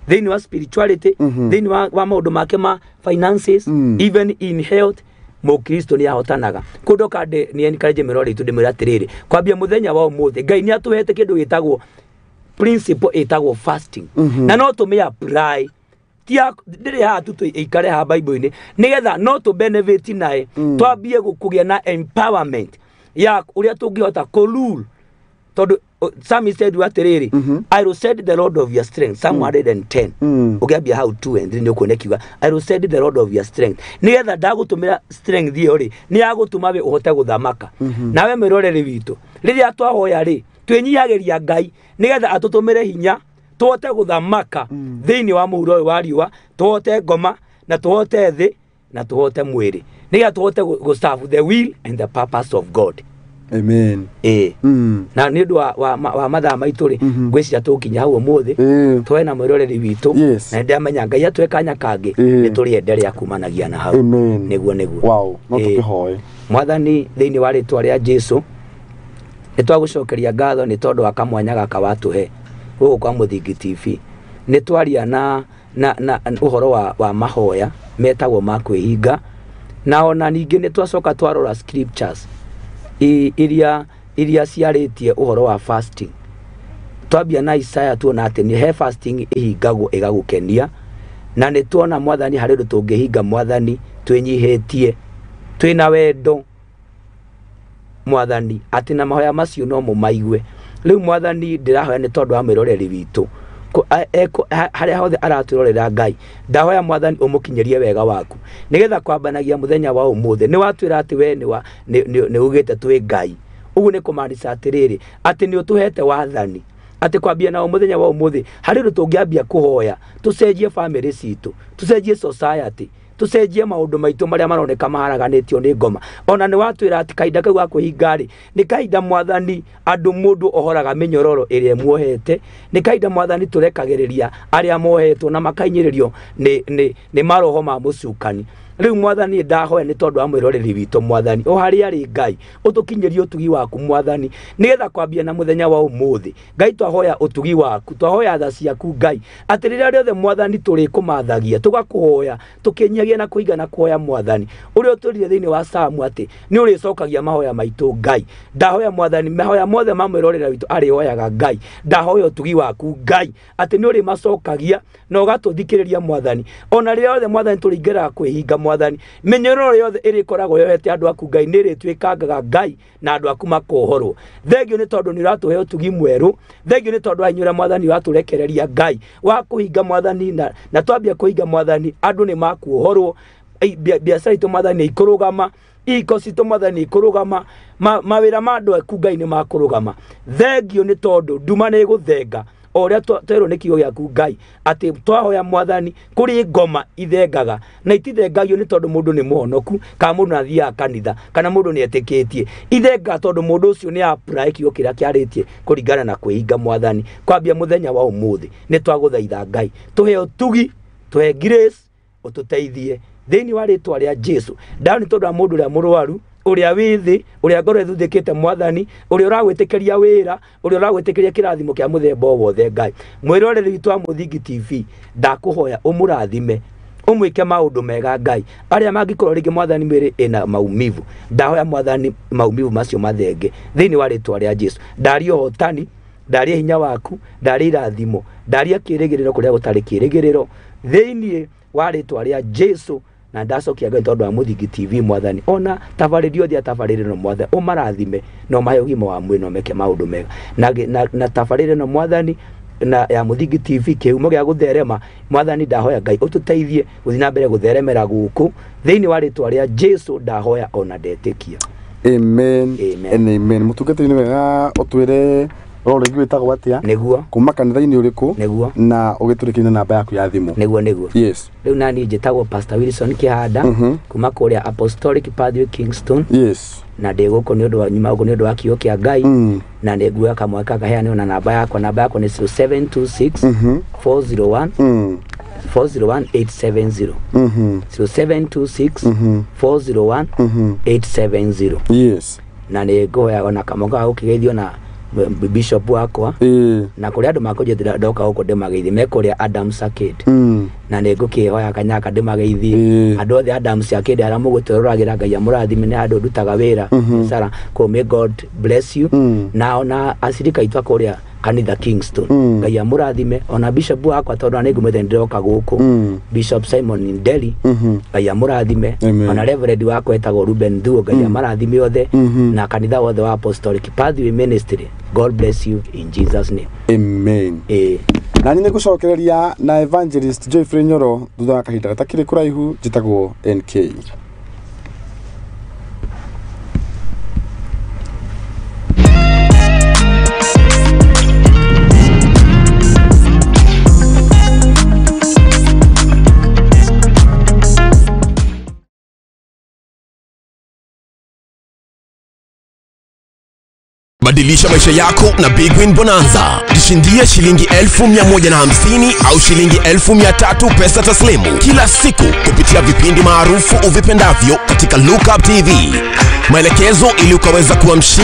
Speaker 2: thĩinĩ wa spirituality, thĩinĩ wa maũndũ make ma finances, even in health mũkristo nĩ ahotanaga. Kũndũ kande nĩ encourage mĩrori itũ ndĩmwĩre atĩrĩrĩ, kwambia mũthenya wa ũmũthĩ Ngai nĩ atũhete kĩndũ gĩtagwo principle ĩtagwo fasting, na no tũmĩ apply tia ndĩrĩ haha tu ĩikare haha Bible-inĩ nĩgetha no tũ benefit naye, twambie kũgĩa na empowerment ya ũrĩa tũngĩhota kũ rule, tondũ Psalmist said atĩrĩrĩ, "I will send the Lord of your strength," Psalm 110. Ũngĩambia hau 2 and 3 nĩ ũkuona kiuga, "I will send the Lord of your strength," nĩgetha ndagũtũmĩra strength ĩyo rĩ, nĩ yagũtũma we ũhote gũthamaka. Nawe mwĩroreri witũ, rĩrĩa twahoya rĩ, twĩnyihagĩria Ngai nĩgetha atũtũmĩre hinya tũhote gũthamaka thĩinĩ wa mũhuro ũyũ wa riũa, tũhote ngoma na tũhote thĩ na tũhote mwĩrĩ, nĩgetha tũhote gũ serve the will and the purpose of God.
Speaker 1: Amen.
Speaker 2: Ĩĩ. Na nĩ ũndũ wa mathaa maitũ rĩ, ngwĩciria tũkinya hau ũmũthĩ. Tũhe na mwĩroreri witũ. Na nĩndamenya Ngai atũhe kanya kangĩ, nĩ tũrĩenderea kumanagia na hau.
Speaker 1: Amen.
Speaker 2: Nĩguo, nĩguo.
Speaker 1: Wow, no tũkĩhoe.
Speaker 2: Mwathani, thĩinĩ wa rĩtwa rĩa Jesu, nĩ twagũcokeria ngatho nĩ tondũ wa kamwanya gaka watũhe gũkũ kwa Mũthingi TV. Nĩ twaria na ũhoro wa mahoya metagwo ma kwĩhinga, na ona ningĩ nĩ twacoka twarora scriptures iria ciarĩtie ũhoro wa fasting. Twambia na Isaya, tuona atĩ nĩ he fasting ĩhingagwo ĩgagũkenia, na nĩ tuona Mwathani harĩ ũndũ tũngĩhinga Mwathani twĩnyihĩtie twĩna wendo Mwathani, atĩ na mahoya macio no mũmaigue. Rĩu Mwathani, ndĩrahoya nĩ tondũ wa mwĩroreri witũ harĩa hothe aratwĩrorera, Ngai, ndahoya Mwathani ũmũkinyĩrie wega waku nĩgetha kwambanagia mũthenya wa ũmũthĩ. Nĩ watwĩra atĩ we nĩ ugĩte twĩ Ngai. Ũguo nĩ kũmaanisha atĩrĩrĩ, atĩ nĩ ũtũhete wathani atĩ kwambia na mũthenya wa ũmũthĩ harĩ ũndũ tũngĩambia kũhoya, tũcenjie famĩlĩ citũ, tũcenjie society, tũcenjie maũndũ maitũ marĩa maroneka maharaganĩtio nĩ ngoma. Ona nĩ watwĩra atĩ kahinda kau ga kwĩhinga rĩ, nĩ kahinda Mwathani andũ mũndũ ohoraga mĩnyororo ĩrĩa ĩmuohete, nĩ kahinda Mwathani tũrekagĩrĩria arĩa mohetwo na makainyĩrĩrio nĩ maroho ma mũcukani. Rĩu Mwathani, ndahoya nĩ tondũ wa mwĩroreri witũ, Mwathani, o harĩa arĩ, Ngai, ũtũkinyĩrie ũtugi waku Mwathani, nĩgetha kwambia na mũthenya wa ũmũthĩ, Ngai, twahoya ũtugi waku, twahoya tha ciaku Ngai, atĩ rĩrĩa rĩothe Mwathani tũrĩkũmathagia, tũgakũhoya tũkĩnyihagia na kũiga na kũhoya, Mwathani, ũrĩa ũtwĩrire thĩinĩ wa Samu atĩ nĩ ũrĩcokagia mahoya maitũ, Ngai, ndahoya Mwathani, mahoya mothe ma mwĩrorera witũ arĩhoyaga, Ngai, ndahoya ũtugi waku Ngai, atĩ nĩ ũrĩmacokagia na ũgatũthikĩrĩria Mwathani. Ona rĩrĩa yothe Mwathani tũrĩingĩraga kwĩhinga, Mwathani, mĩnyororo yothe ĩrĩkoragwo yohete andũ aku, Ngai, nĩ ĩrĩtuĩkangaga, Ngai, na andũ aku makohorwo. Thengio nĩ tondũ nĩ ũratũhe ũtugi mwerũ. Thengio nĩ tondũ wa Mwathani ũratũrekereria, Ngai, wa kũhinga Mwathani, na twambia kũhinga Mwathani, andũ nĩ makuohorwo. Biacara itũ Mwathani nĩ ikũrũgama, ihiko citũ Mwathani ikũrũgama, mawĩra ma andũ aku, Ngai, nĩ makũrũgama. Thengio nĩ tondũ nduma nĩ ĩgũthenga o ũrĩa twerwo nĩ kiugo gĩaku, Ngai, atĩ twahoya Mwathani kũrĩ ngoma ithengaga, na itithengagio nĩ tondũ mũndũ nĩ mũhonoku kana mũndũ nĩ athiaga kanitha kana mũndũ nĩ etĩkĩtie. Ithengaga tondũ mũndũ ũcio nĩ apply kiugo kĩrĩa kĩarĩtie kũringana na kwĩhinga. Mwathani, kwambia mũthenya wa ũmũthĩ nĩ twagũthaitha, Ngai, tũhe ũtugi, tũhe grace, ũtũteithie thĩinĩ wa rĩtwa rĩa Jesu. Ndawa nĩ tondũ wa mũndũ ũrĩa mũrwaru, ũrĩa wĩ thĩ, ũrĩa ngoro ĩthuthĩkĩte, Mwathani, ũrĩa ũragwĩtĩkĩria wĩra, ũrĩa ũragwĩtĩkĩria kĩrathimo kĩa mũthemba o wothe, Ngai, mwĩroreri witũ wa Mũthingi TV, ndakũhoya ũmũrathime, ũmwĩke maũndũ mega, Ngai. Arĩa mangĩkorwo rĩngĩ Mwathani mwĩrĩ ĩna maumivu, ndahoya Mwathani maumivu macio mathenge thĩinĩ wa rĩtwa rĩa Jesu. Ndaria ũhotani, ndaria hinya waku, ndaria irathimo, ndaria kĩrĩgĩrĩro kũrĩa gũtarĩ kĩrĩgĩrĩro thĩinĩ wa rĩtwa rĩa Jesu. Na ndacokia Ngai tondũ wa Mũthingi TV, Mwathani, ona tabarĩri othe atabarĩre no Mwathani ũmarathime na ũmahe ũgima wa mwĩrĩ na ũmeke maũndũ mega na tabarĩre no Mwathani na ya Mũthingi TV, kĩhumo gĩa gũtherema. Mwathani, ndahoya Ngai ũtũteithie gũthiĩ na mbere gũtheremera gũkũ thĩinĩ wa rĩtwa rĩa Jesu, ndahoya ona ndetĩkia.
Speaker 1: Amen.
Speaker 2: Amen.
Speaker 1: And amen. Mũtungatĩri, nĩ wega ũtwĩre ro rĩngĩ wĩtagwo atĩa,
Speaker 2: Nĩguo.
Speaker 1: kuma kanitha-inĩ ũrĩkũ,
Speaker 2: Nĩguo.
Speaker 1: na ũgĩtũrĩkĩrie na namba yaku ya thimũ.
Speaker 2: Nĩguo, nĩguo.
Speaker 1: Yes.
Speaker 2: Rĩu nani njĩtagwo Pastor Wilson Kĩhanda, kuma kũrĩa Apostolic Pathway Kingston, na ndĩ gũkũ nĩ ũndũ wa nyuma gũkũ nĩ ũndũ wa kiugo kĩa Ngai, na nĩ nguoya kamweke kakaheanwo na namba yakwa. Namba yakwa nĩ 0726 401 401 870. 0726 401 870. Na nĩ ngũhoya ona kamweke ga gũkĩgeithio na bishop wakwa, na kũrĩa andũ makũnjĩtĩra ndoka gũkũ ndĩmageithie me kũrĩa Adams Arcade, na nĩ ngũkĩhoya kanyaka ndĩmageithie. Andũ othe Adams Arcade arĩa mũgũtũroragĩra, Ngai amũrathime. Nĩ handũ ndutaga wĩra biacara kũu. May God bless you. Na ona acirika aitũ a kũrĩa Kanitha Kingston. Ngai amũrathime ona bishop wakwa tondũ nĩ ngũmĩte ndĩroka gũkũ, Bishop Simon Ndeli, Ngai amũrathime. Ona reverend wakwa etagwo Ruben Thuo, Ngai amarathime othe na kanitha wothe wa Apostolic Pathway Ministry. God bless you in Jesus name.
Speaker 1: Amen. Na nĩ ngũcokereria na Evangelist Joyfrey Nyoro thutha wa kahinda gatakĩrĩ kũraihu. Njĩtagwo NK.
Speaker 3: Badilisha maisha yako na Big Win Bonanza. Jishindie shilingi 150,000 au shilingi 300,000 pesa taslimu kila siku kupitia vipindi maarufu uvipendavyo katika Lookup TV. Maelekezo ili ukaweza kuwa mshindi.